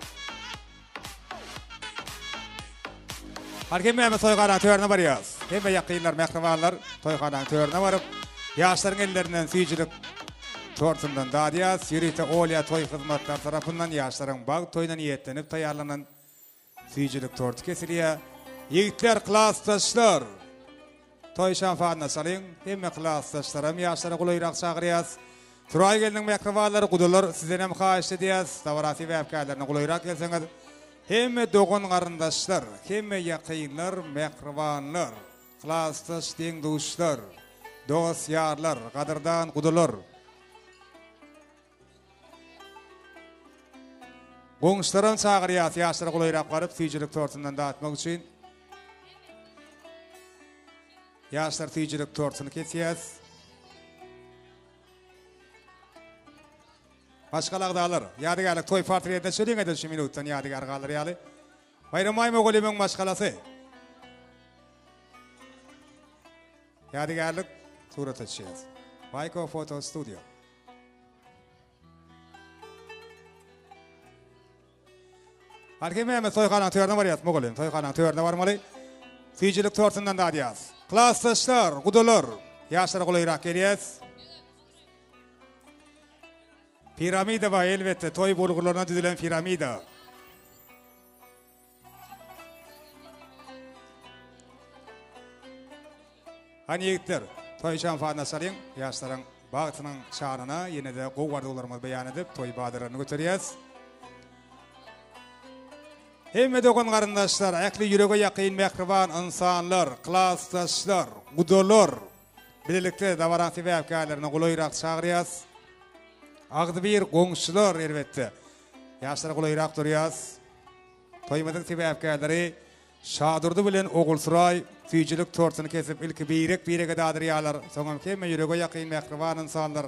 Speaker 8: Hany hemmämiz toýhanaň törüne barýas. Hemme ýakynlar, mähribanlar toýhanaň törüne baryp, ýaşlaryň ellerinden süýjülik tortundan dadýas. Ýörite Olýa toý hyzmatlary tarapyndan ýaşlaryň bagt toýuna niýetlenip taýýarlanan Süýjülik torty kesilýär. Ýigitler klasdaşlar! Toý şamfanyny açalyň. Hemme klasdaşlaram ýaşlara golaýrak çagyrýas. Suraý gelniň mähribanlary gudalar sizdenem haýyşt edýäs. Dabara sebäpkärlerine golaýrak gelseňiz. Hemme dogan-garyndaşlar, hemme ýakynlar, mähribanlar, klasdaş deň-duşlar, dost-ýarlar, gadyrdan gudalar. Goňşularam çagyrýas, ýaşlara golaýrak baryp, süýjülik tortundan datmak üçin. Ýaşlar süýjülik tortuny kesýäs. Maşgala agzalar, ýadygärlik toý portretine çöliň edil şu minutdan ýadygär galar ýaly. Baýramaý mugallymyň maşgalasy. Ýadygärlik surata düşýäs. Baýko foto studio. Hany hemmämiz toýhanaň törüne barýas, mugallym, toýhanaň törüne barmaly. Süýjülik tortundan dadýas. Klasdaşlar, gudalar, ýaşlara golaýrak gelýäs. Piramida bar, elbetde, toý bulgurlaryndan düzülen piramida. Hany ýigitler, toý şamfanyny açalyň, ýaşlaryň bagtynyň şanyna ýene-de gowy arzuwlarymyzy beýan edip, toý badalaryny göterýäs. Hemme dogan-garyndaşlar, ähli ýürege ýakyn mähriban ynsanlar, klasdaşlar, gudalar, bilelikde dabaraň sebäpkärlerini golaýrak çagyrýas. Agzybir goňşular, elbetde, ýaşlara golaýrak durýas. Toýumyzyň sebäpkärleri Şadurdy bilen Ogulsuraý süýjülik tortuny kesip ilki birek-birege dadyrýarlar, soňam hemme ýürege ýakyn mähriban ynsanlar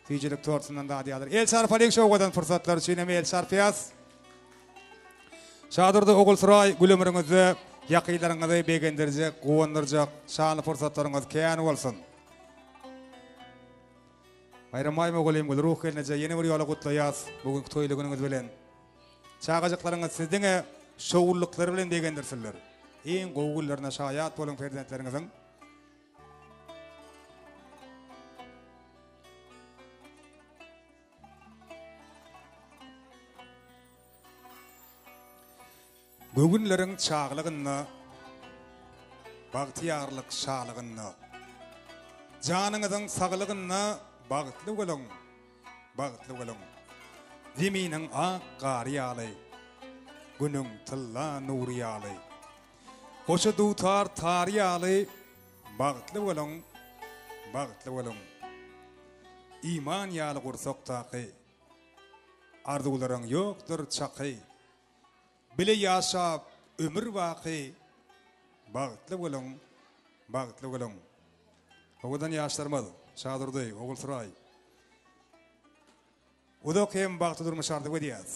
Speaker 8: süýjülik tortundan dadýarlar. El çarpalyň şu owadan pursatlar üçin hem el çarpýas. Şadurdy Ogulsuraý gül ömrüňizde ýakynlaryňyzy begendirjek, guwandyrjak şanly pursatlaryňyz kän bolsun. Baýramaý mugallym Gülruh gelneje ýene bir ýola gutlaýas bu günki toýly günüňiz bilen. Çagajyklaryňyz sizi diňe şowlulyklary bilen begendirsinler. Iň gowy günlerine şaýat boluň perzentleriňiziň. Göwünleriň çaglygynda, bagtyýarlyk şalygynda, janyňyzyň saglygynda bagtly boluň! Bagtly boluň! Zeminiň ak gary ýaly, Günüň tylla nury ýaly, Goşa dutar tary ýaly Bagtly boluň! Bagtly boluň! Iman ýaly gursakdaky Arzuwlaryň ýokdur çaky, Bile ýaşap ömür baky Bagtly boluň! Bagtly boluň! Owadan ýaşlarymyz Şadurdy, Ogulsuraý. Uzak hem bagtly durmuş arzuw edýäris.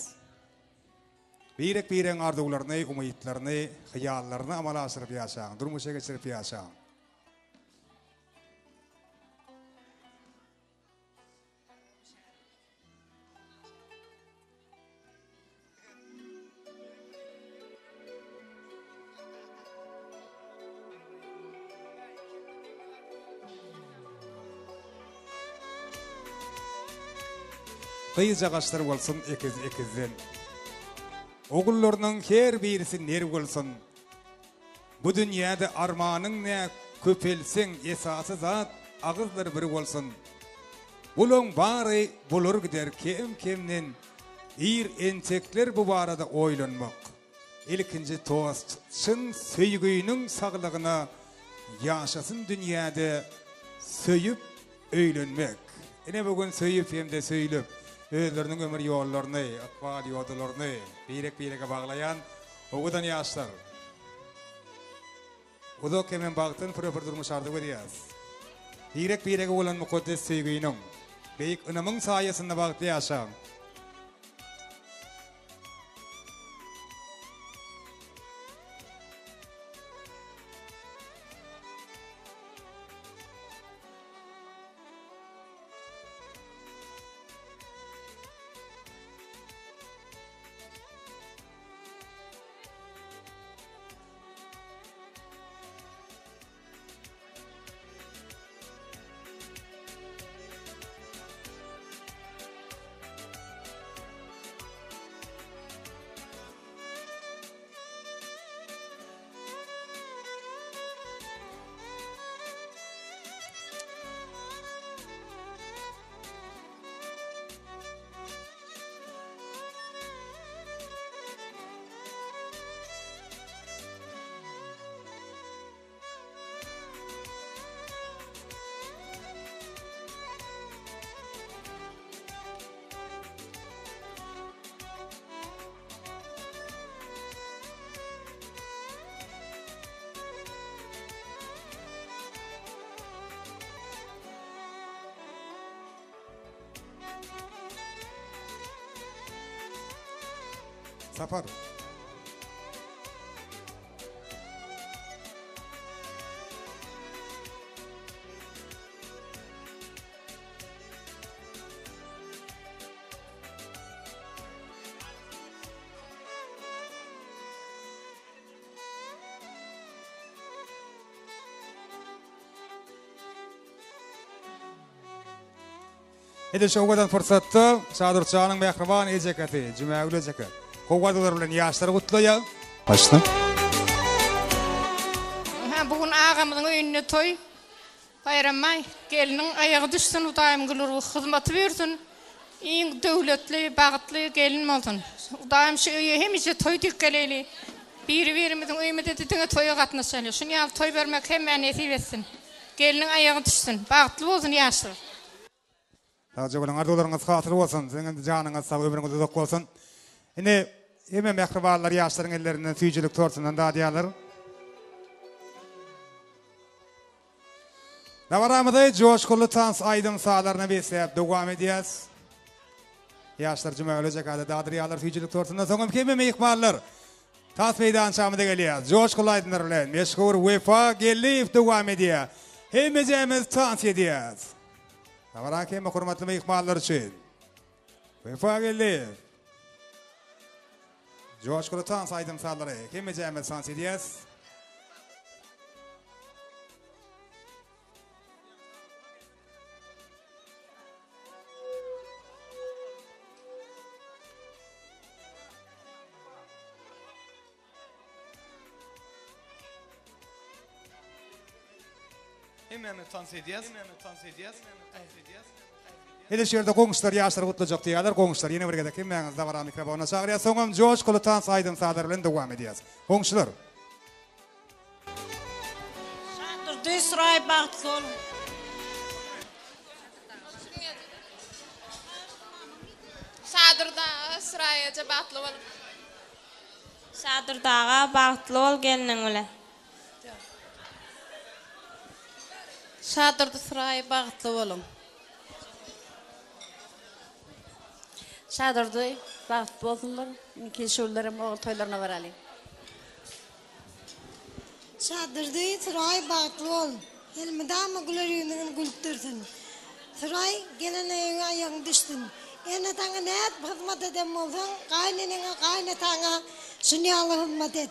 Speaker 8: Birek-biregiň arzuwlaryny, umytlaryny, hyýallaryny amala aşyryp ýaşaň, durmuşa geçirip ýaşaň. Gyzjagaçlar bolsun ekiz ekizden. Ogullarynyň her birisi ner bolsun. Bu dünýäde armanyň nä köpelseň esasy zat agyzlar bir bolsun. Bulaň bary bolar gider kem kemden ir entekler bu barada oýlanmak. Ilkinji tost çyn söýgüniň saglygyna ýaşasyn dünýäde söýüp öýlenmek. Ine bu gün söýüp hem-de söýlüp özleriniň ömür ýollaryny, ykbal ýodalaryny birek-birege baglaýan Owadan ýaşlar. Uzak hemem bagtly pürepür durmuş arzuw edýäris. Birek-birege bolan mukaddes söýginiň, beýik ynamyň saýasynda bagtly ýaşaň. Sapar. Edil şu owadan pursatda Şadurtjanyň mähriban ejekesi Jumagül ejeke gowy arzuwlar bilen ýaşlary gutlaýar. Başla.
Speaker 18: Hä bu gün agamyzyň öýünde toý. Baýrambaý, gelniň aýagy düşsün Hudaýym gül hyzmaty bersin. Iň döwletli, bagtly gelin bolsun. Hudaýym şu öýe hemişe toý dik geleýli. Biri-birimiziň öýümizde diňe toýa gatnaşaly. Şuny ýaly toý bermek hemmä nesip etsin. Gelniň aýagy düşsün. Bagtly bolsun ýaşlar.
Speaker 8: Sagja boluň arzuwlaryňyz hasyl bolsun siziň hem janyňyz sag ömrüňiz uzak bolsun. Indi hemme mähribanlar ýaşlaryň ellerinden süýjülik tortundan dadýarlar. Dabaramyzy joşgunly tans aýdym sazlaryna besläp dowam edýäs. Ýaşlar Jumagül ejekada dadyrýarlar süýjülik tortundan soň hem hemme myhmanlar tans meýdançamyza gelýär. Joşgunly aýdymlar bilen meşhur Wepa Geldiýew dowam edýär. Hemmejämiz tans edýäs. Dabara hemme hormatly myhmanlar üçin. Wepa Geldiýew. Joşguly tans aýdym sazlary hemmejämiz tans edýäs.
Speaker 7: Hemmämiz tans edýäs. Hemmämiz tans edýäs. Tans edýäs.
Speaker 8: Ine şu ýerde goňşular ýaşlary gutlajak diýýärler. Goňşular ýene bir gezek hemmäňizi dabara mikrofonyna çagyrýas. Soňam joşguly tans aýdym-sazlar bilen dowam edýäs. Goňşular.
Speaker 20: Şadurdy Suraý bagtly boluň.
Speaker 13: Şadurdy aga Suraý eje bagtly boluň.
Speaker 11: Şadurdy aga bagtly bol gelniň bilen.
Speaker 20: Şadurdy Suraý bagtly boluň.
Speaker 14: Şadurdy bagtly bolsunlar. Indiki şuwlarem ogul toýlaryna baralyň.
Speaker 15: Şadurdy Suraý bagtly bol. Elmydama güler ýüzüňiz gülüp dursun. Suraý gelen öýüňe aýagyň düşsün. Ene-ataňa nädip hyzmat eden bolsaň, gaýyneneňe, gaýynataňa şuny ýaly hyzmat et.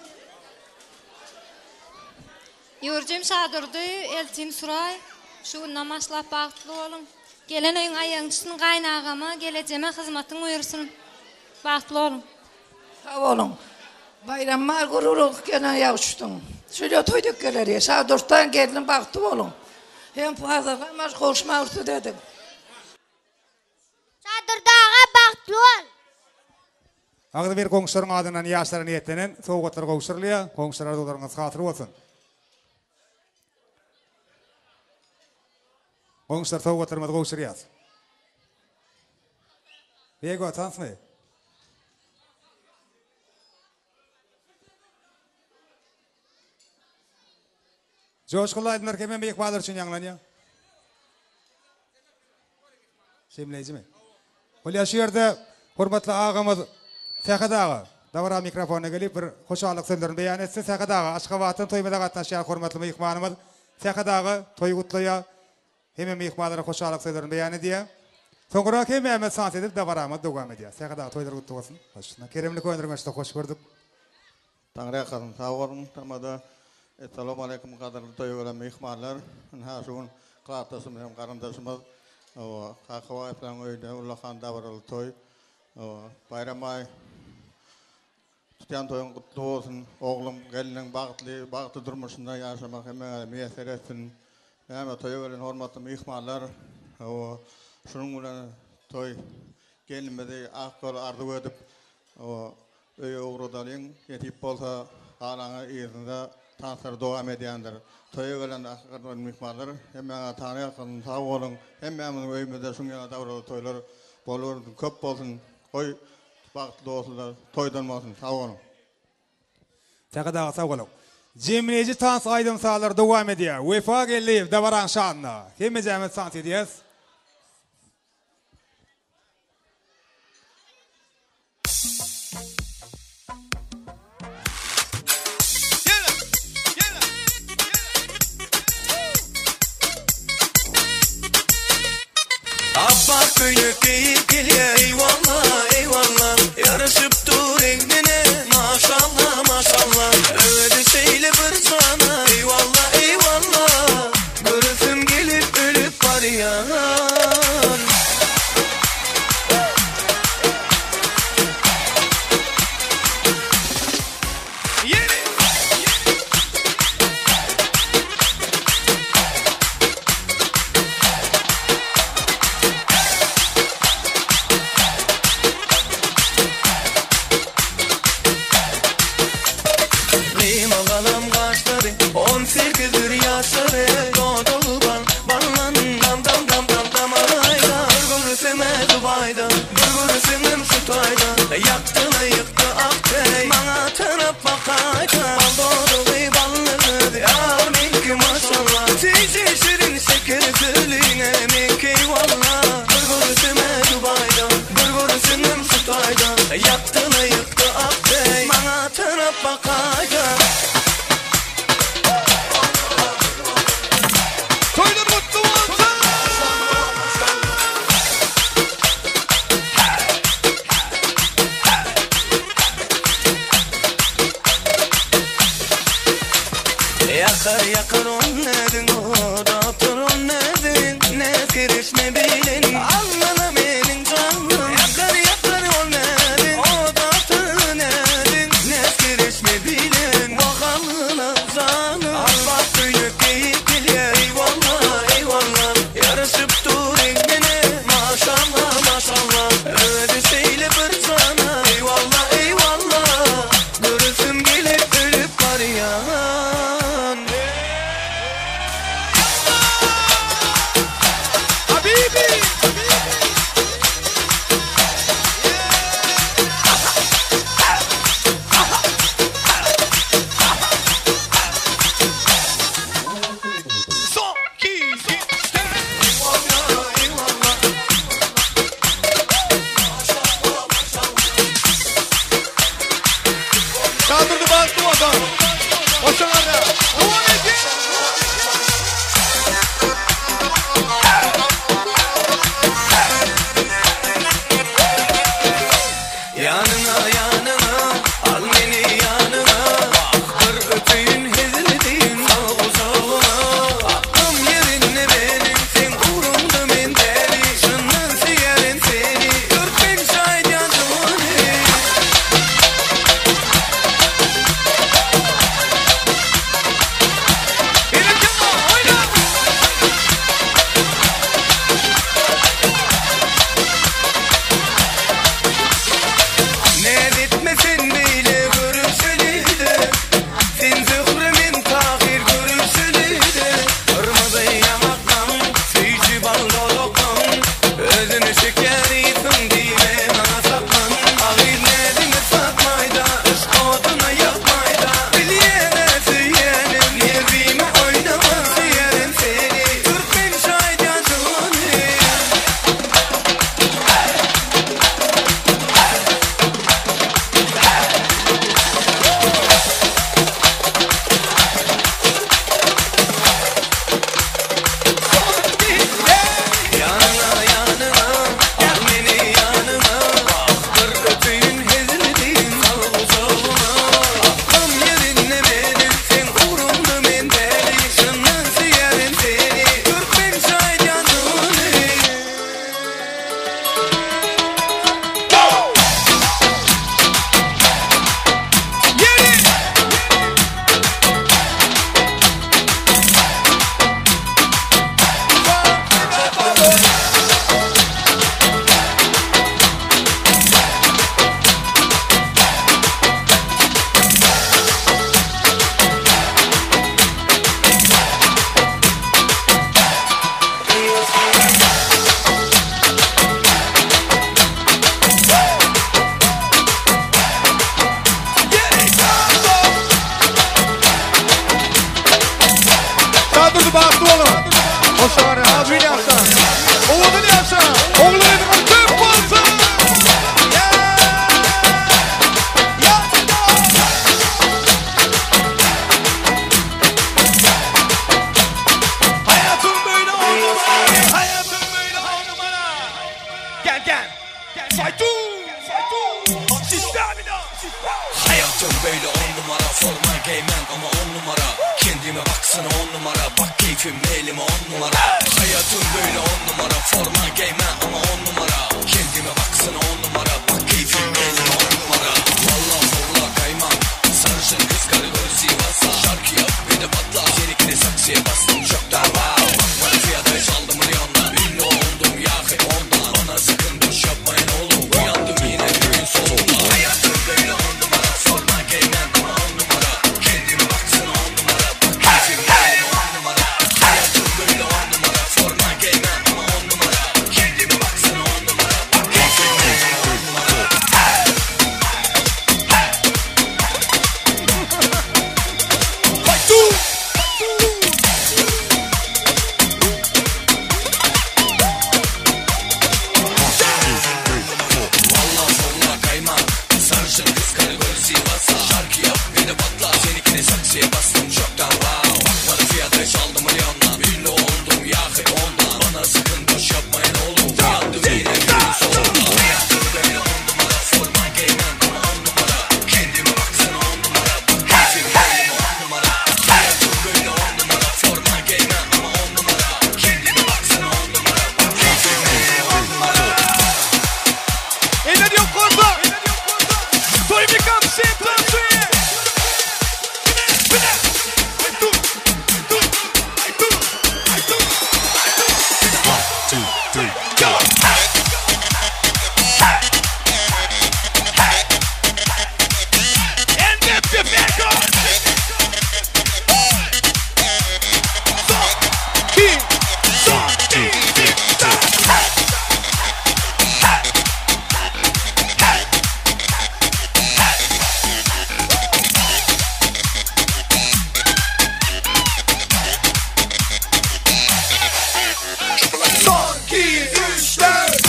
Speaker 13: Ýurjum Şadurdy, eltim Suraý, şu günden başlap bagtly boluň. Gelen öýüň aýagyň düşsün, gaýynagama, gelejeme hyzmatyň buýursyn. Bagtly boluň.
Speaker 21: Sag boluň. Baýram bar gurur gene ýagşysyň. Şöyle toý dek geler ýa. Şadurtdan gelin bagtly boluň. Hem fazla maş goşma üstü dedim.
Speaker 6: Şadurdy aga bagtly bol.
Speaker 8: Agzybir goňşularyň adyndan ýaşlara niýetlenen sowgatlar gowşurylýar. Goňşular arzuwlaryňyz hasyl bolsun. Goňşular sowgatlarymyzy gowşurýas. Bego tansmy? Joşgunly aýdymlar hemme myhmanlar üçin ýaňlanýar. Jemleýjimi? Bolýar şu ýerde hormatly agamyz Sähet aga dabara mikrofonyna gelip bir hoşallyk sözlerini beýan etsin. Sähet aga Aşgabatdan toýumyza gatnaşýan hormatly myhmanymyz Sähet aga toýy gutlaýar. Hemme myhmanlara hoşallyk sözlerini beýan edýär. Soňra hemmämiz tans edip dabaramyzy dowam edýäris. Sähet aga toýlar gutly bolsun. Hoş. Keremli Köneürgençde hoş gördük.
Speaker 22: Taňryýalkasyn sag boluň tamada. Essalawmaleýkum gadyrly toýa gelen myhmanlar. Ynha şu gün klasdaşymyz hem garyndaşymyz Kakabaýewlaryň öýünde ullakan dabaraly toý. Baýram baý tutýan toýuň gutly bolsun. Oglum, gelniň bagtly, bagtly durmuşynda ýaşamak hemmäňize miýesser etsin. Näme toýa gelen hormatly myhmanlar, şunuň bilen toý gelinimizi ak ýol arzuw edip, Öýe ugradalyň, nesip bolsa, galany yzynda tanslar dowam edýändir. Toýa gelen gadyrly myhmanlar, hemmäňize taňryýalkasyn, sag boluň! Hemmämiziň öýümizde şuň ýaly dabaraly toýlar bolubersin, köp bolsun! Goý, bagtly dostlar toýdan bolsun! Sag boluň!
Speaker 8: Sähet aga sag boluň. Jemleýji tans aýdym-sazlar dowam edýär. Wepa Geldiýew dabaraň şanyna. Hemmejämiz tans edýäs.
Speaker 2: Appak köýnek geýip gelýä eýwalla, eýwalla. Ýaraşyp dur egnine, maşalla, maşalla. Özi şeýle bir jana, eýwalla, eýwalla. Göresim gelip ölüp barýan. Gyýma galam gaşlary, on sekizdir ýaşlary, Dodagy bal, ballan, dam dam dam dam damaýda. Bir görsem-ä Dubaýda, bir görsemem şu taýda, Ýakdyla ýykdy ak teý, maňa tarap bakaýda. Bal dodagy, bally gyz, ýar meňki maşallah, Süýji şirin şeker sözliňe meňki walla. Bir görsem-ä Dubaýda, bir görsemem şu taýda, Ýakdyla ýykdy ak teý, maňa tarap bakaýda.
Speaker 7: Toýlar gutly bolsun!
Speaker 2: Ýakar ýakar ol näziň od atar ol näziň Näz kereşme bilen alnana meniň janym Ýakar ýakar ol näziň od atar näziň Näz kereşme bilen wah alnana janym Appak köýnek geýip gelýär eýwalla eýwalla Ýaraşyp dur egnine maşalla maşalla Özi şeýle bir jana eýwalla eýwalla Göresim gelip ölüp barýan.
Speaker 7: Habibi! Son, iki, üç, Şadurdy bagtly bolsun. Hoşçakalyn. Dowam edin. Gel gel. Gel Faytu.
Speaker 3: Hayatım böyle on numara Forma giymen ama on numara Kendime baksana on numara Bak keyfim elime on numara Hayatım böyle on numara Forma giymen ama on numara Kendime baksana on numara Bak keyfim elime on numara Valla valla kaymak Sarışın kız karı Sivas'a Şarkı yap bir de patla Seninkini saksıya bastım çok da wow Bak bana fiyata çaldım milyondan Ünlü oldum ya hep ondan Bana sakın boş yapmayın oğlum Uyandım yine düğün solunda Hayatım böyle on numara Sorma giymen ama on numara Kendime baksana on numara Bak keyfim elime on numara Hayatım böyle on numara Forma giymem ama on numara Kendime baksana on numara Bak keyfim elime on numara Valla zorla kaymak Sarışın kız karı Sivas'a Şarkı yap bir de patla Seninkini saksıya bastım çoktan wow Bak bana fiyata çaldım milyonla Ünlü oldum ya hep ondan Bana sakın boş yapmayın oğlum Uyandım yine günün sonunda Hayatım böyle on numara Forma giymem ama on numara Kendime baksana on numara Bak keyfim elime on numara Hayatım böyle on numara Forma giymem ama on numara Kendime baksana on numara Bak keyfim elime on numara
Speaker 7: Eller yukarıda. Toy mikam se
Speaker 1: One, two, three, go.
Speaker 7: And lift your back up. Son, iki, üç, dört.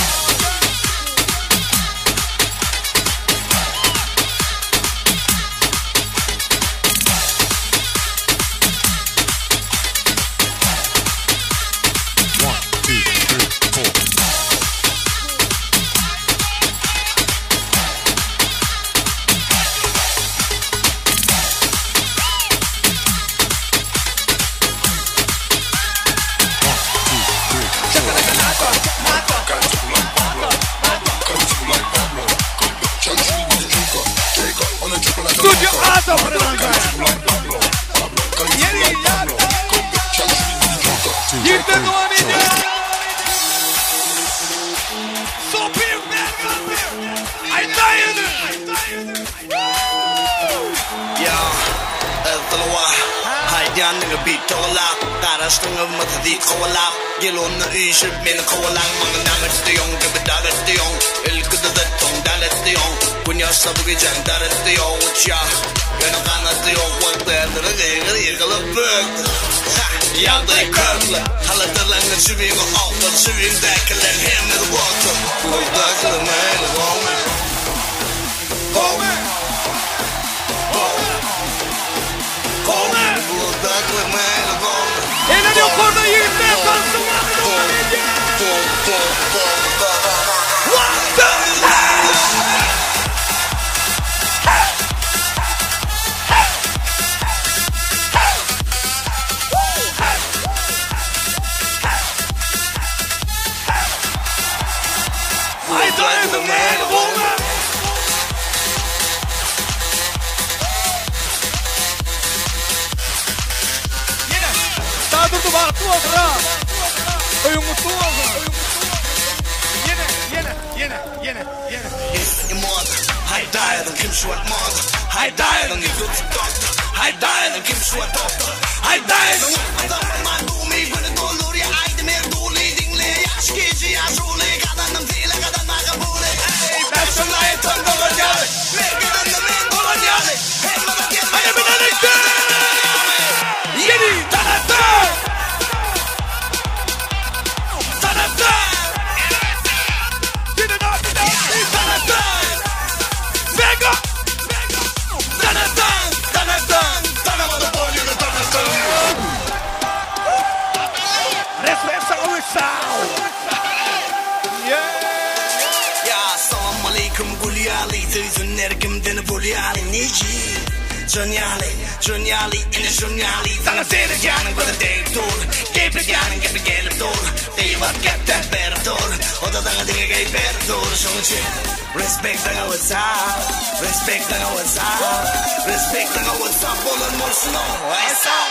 Speaker 1: One, two, three, four.
Speaker 7: Studio Azo Yeri ya. Yirmi devam ediyor. Sopir Ay
Speaker 4: Ya Eltalawa Haýdýanyňy bir towalap Garaşdyňy matady kowalap Gel onu üýşüp meni kowalan Maňa näme istiýoň gibi dag istiýoň Ilki düzetdiň dal istiýoň Gün ýaşsa bu gijäň dar istiýoň Uçýa Ýöne ganaty ýok wagty Äldiri gygyr ýygylyp bökdi Ha Ýagdaý kökli Halatyrlaňy jübiňe okla Jübiňdäkiler hemmesi boldy Gurdakylar meni gowmy Gowmy
Speaker 7: Eller yukarıda yiğitler tansı var devam ediyor. One, two, Haydi haydi Yine. Daha durdu baktı oldu ha. Oyun mutlu oldu. Yine yine yine yine yine.
Speaker 4: Haýdaýdyň kim şu atmaz Haýdaýdyň Haýdaýdyň kim şu atopdy Haýdaýdyň Madumi günü dolur ya aýdym er doly diňle ýaş gije ýaş uly gadanym zile gadanaga buly Ey ben şuna aytan dolan ýaly Men gadanda men dolan ýaly
Speaker 7: Hadi birlikte. Yeni taraftar. Taraftar. Taraftar. Vega.
Speaker 4: Taraftar Taraftar Taraftar Taraftar
Speaker 7: Resmen sana uysal. Yeah.
Speaker 4: erkimden bolýaly Niji Jönýaly, jönýaly, ine jönýaly Saňa seredýäniň gözi degip dur Gepledýäniň gepi gelip dur Gybat gepden berip dur O-da saňa diňe geýip berip dur Şoň üçin Respect saňa what's up Respect saňa what's up Respect saňa what's up Bolan bolsun o What's up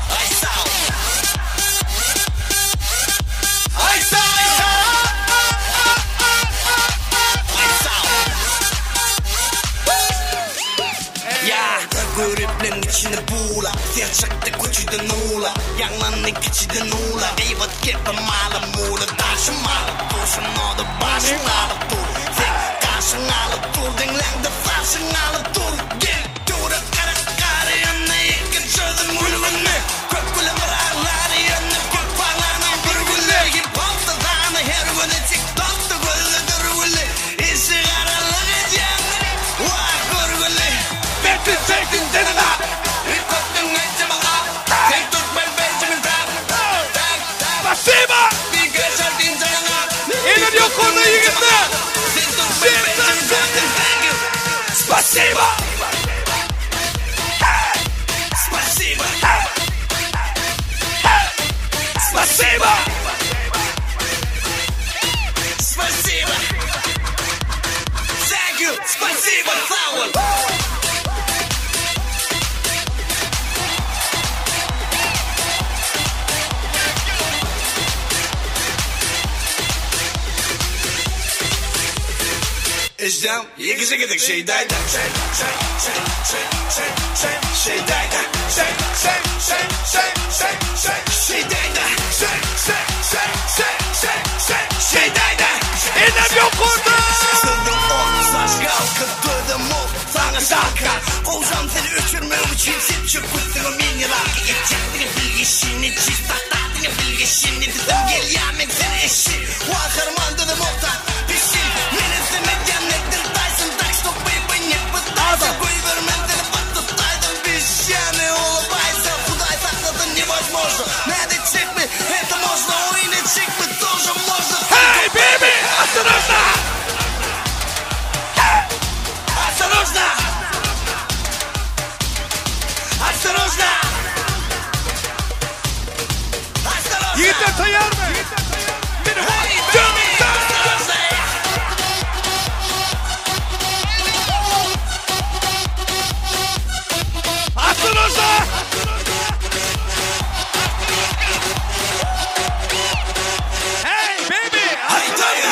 Speaker 4: What's up What's up Göripleň içini buwlap Ser çykdy köçeden ula Ýaňlandy kiçiden ula Gybat gepe mala mula Daşym alyp dur şonda-da başyň alyp dur Seň gaşyň alyp dur Diňläňde saşyň alyp dur Gel töwerek gara gary ýöne Ýeke çözüm gülgünli Köp gülen bir aglar ýöne Köp aglanam bir güli Hip hopda sany her güni Tik tokda gözli dürgüli Işi garalyk edýäň Wah görgüli
Speaker 7: Bertin çektin jenana
Speaker 4: Hip hopdyň enjamyna Sen türkmen berjimin tak Tak tak
Speaker 7: Spasiba
Speaker 4: Bir göçerdin janyňa
Speaker 7: Eller ýokarda ýigitler
Speaker 4: Sen türkmen berjimin tak Thank you
Speaker 7: Spasiba
Speaker 4: Spasiba
Speaker 7: Spasiba
Speaker 4: Spasiba Thank you Spasiba Sag bol Ejdem ýekeje gezek şeýdäýdä Şeý şeý şeý şeý şeý şeý şeýdäýdä Şeý şeý şeý şeý şeý şeý şeýdäýdä
Speaker 7: Şeý şeý şeý şeý şeý şeý
Speaker 4: şeýdäýdä
Speaker 7: Eller ýokarda
Speaker 4: Sözüm ot zažgalka Dözem ot saňa žalka Gowşam seni öçürmek üçin Sepjek üstüňe mineralka Etjek diňe bilgeşini Çistota diňe bilgeşini Dizim gelýär men seni eşi Waharman dözem ota Pişin Men etsem edýän nedir Taýson Tak što baby ne pytaýsa Goýbermen seni patdytaýdam Bişýäni olabaýsa Hudaý saklasyn невозможно Näde etjekmi это можно Oýun etjekmi тоже можно
Speaker 7: Hey baby Осторожно
Speaker 4: Осторожно Осторожно Осторожно
Speaker 7: Ýigitler taýýarmy? Meni
Speaker 4: Hey baby Осторожно
Speaker 7: Осторожно Hey baby
Speaker 4: Hey daýy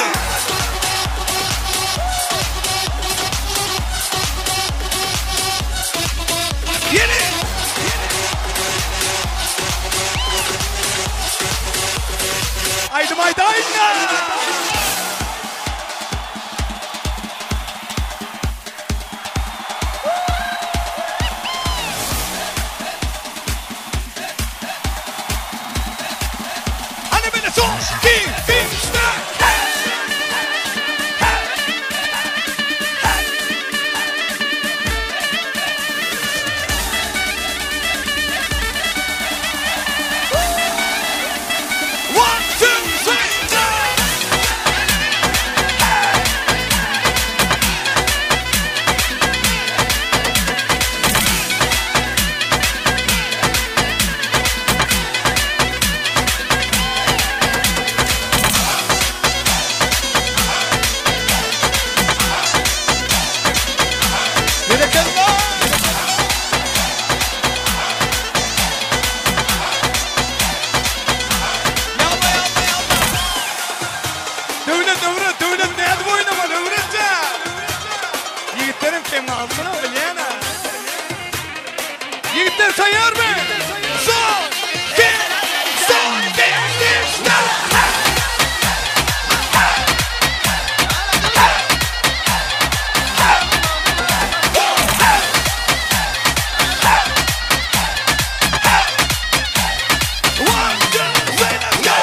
Speaker 7: Ýene Aýdym aýdaýyn Hany beni son, iki, üç, dört. One, two, three, four. Berekella. Ýalla ýalla ýalla. Döwlet öwret, döwlet nädip oýnamaly öwretjä. Ýigitlerim sen alsana bilýän. Ýigitler taýýarmy? Son, iki, son, bir, üç, dört. One, two, three, let's go!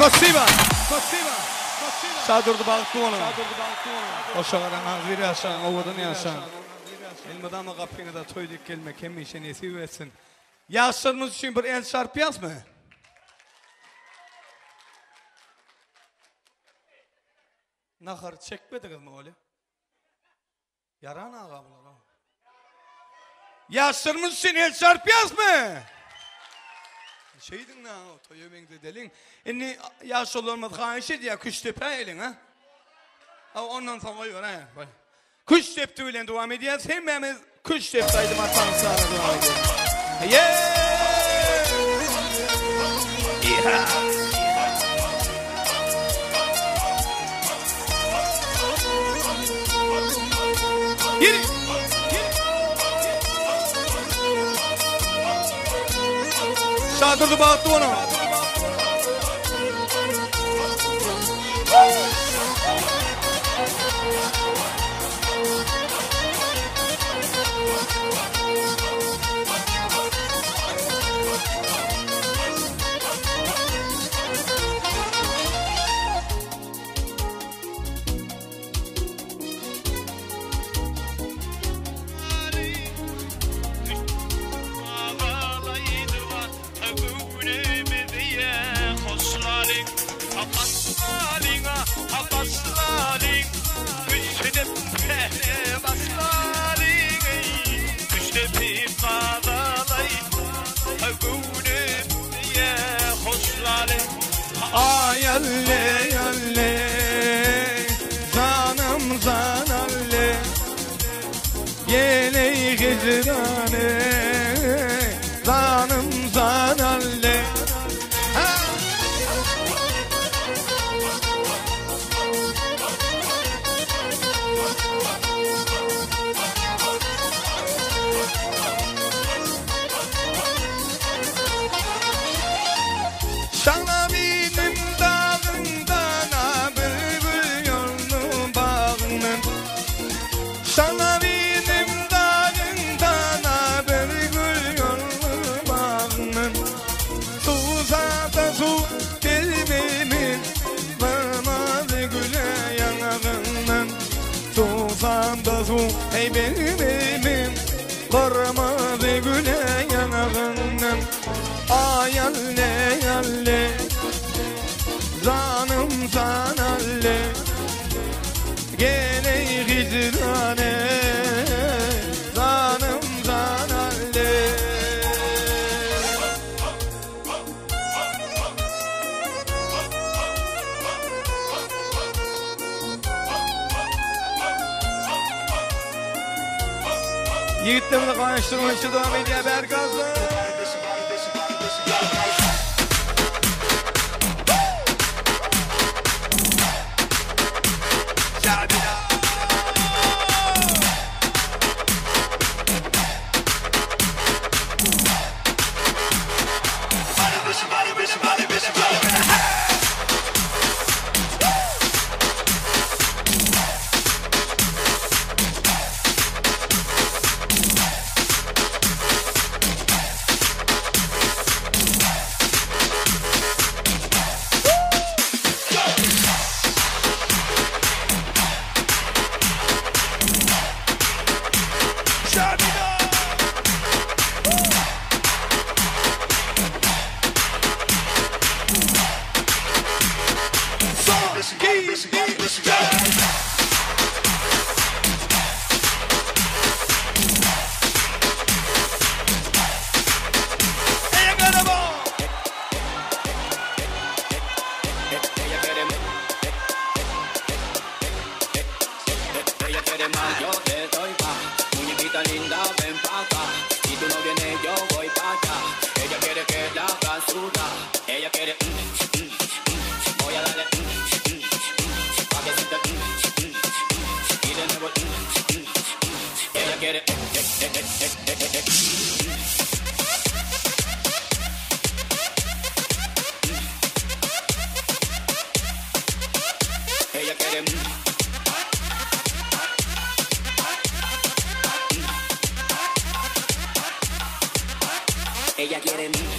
Speaker 7: Spasiba. Spasiba. Şadurdy bagtly boluň. Hoşa garaň, agzybir ýaşaň, owadan ýaşaň. Elmydama gapyňyza toý dek gelmek hemişe nesip etsin. Ýaşlarymyz üçin bir el çarpýasmy? Nahar çekmediňizmi Olya? Ýaran aga bular. Ýaşlarymyz üçin el çarpýasmy? Şeýdiň na, toýa meňzedeliň. Indi ýaşulylarymyz haýyş edýär, küşt depäýeliň, ha? Ha, ondan soň goýber, ha. Küşt depdi bilen dowam edýäs. Hemmämiz küşt depdi aýdyma tanslara dowam edýäs. Ýe! Iha! Ýeri! Şadurdy bagtly boluň. Ay alle alle Zanım zan alle Geley hicrane Zanım zan alle Ha! Şalabinim dağından bülbül yollu bağından Şalabinim dağından bülbül yollu bağından Su su dilbimin Varmaz güle yanağından Susam su ey bebeğim Varmaz güle yanağından Ay alle alle Zanım zan alle Gel ey hicrane Zanım zan alle Ýigitlerimizi gaýyşdyrmaýşy dowam edýär Bergazly.
Speaker 5: Ella quiere más, yo te doy pa. Muñequita linda, ven pa' acá. Si tú no vienes, yo voy pa' allá. Ella quiere que la haga sudar. Ella quiere, Voy a darle, Pa' que sienta, Y de nuevo, Ella quiere, Ella quiere, Ella quiere.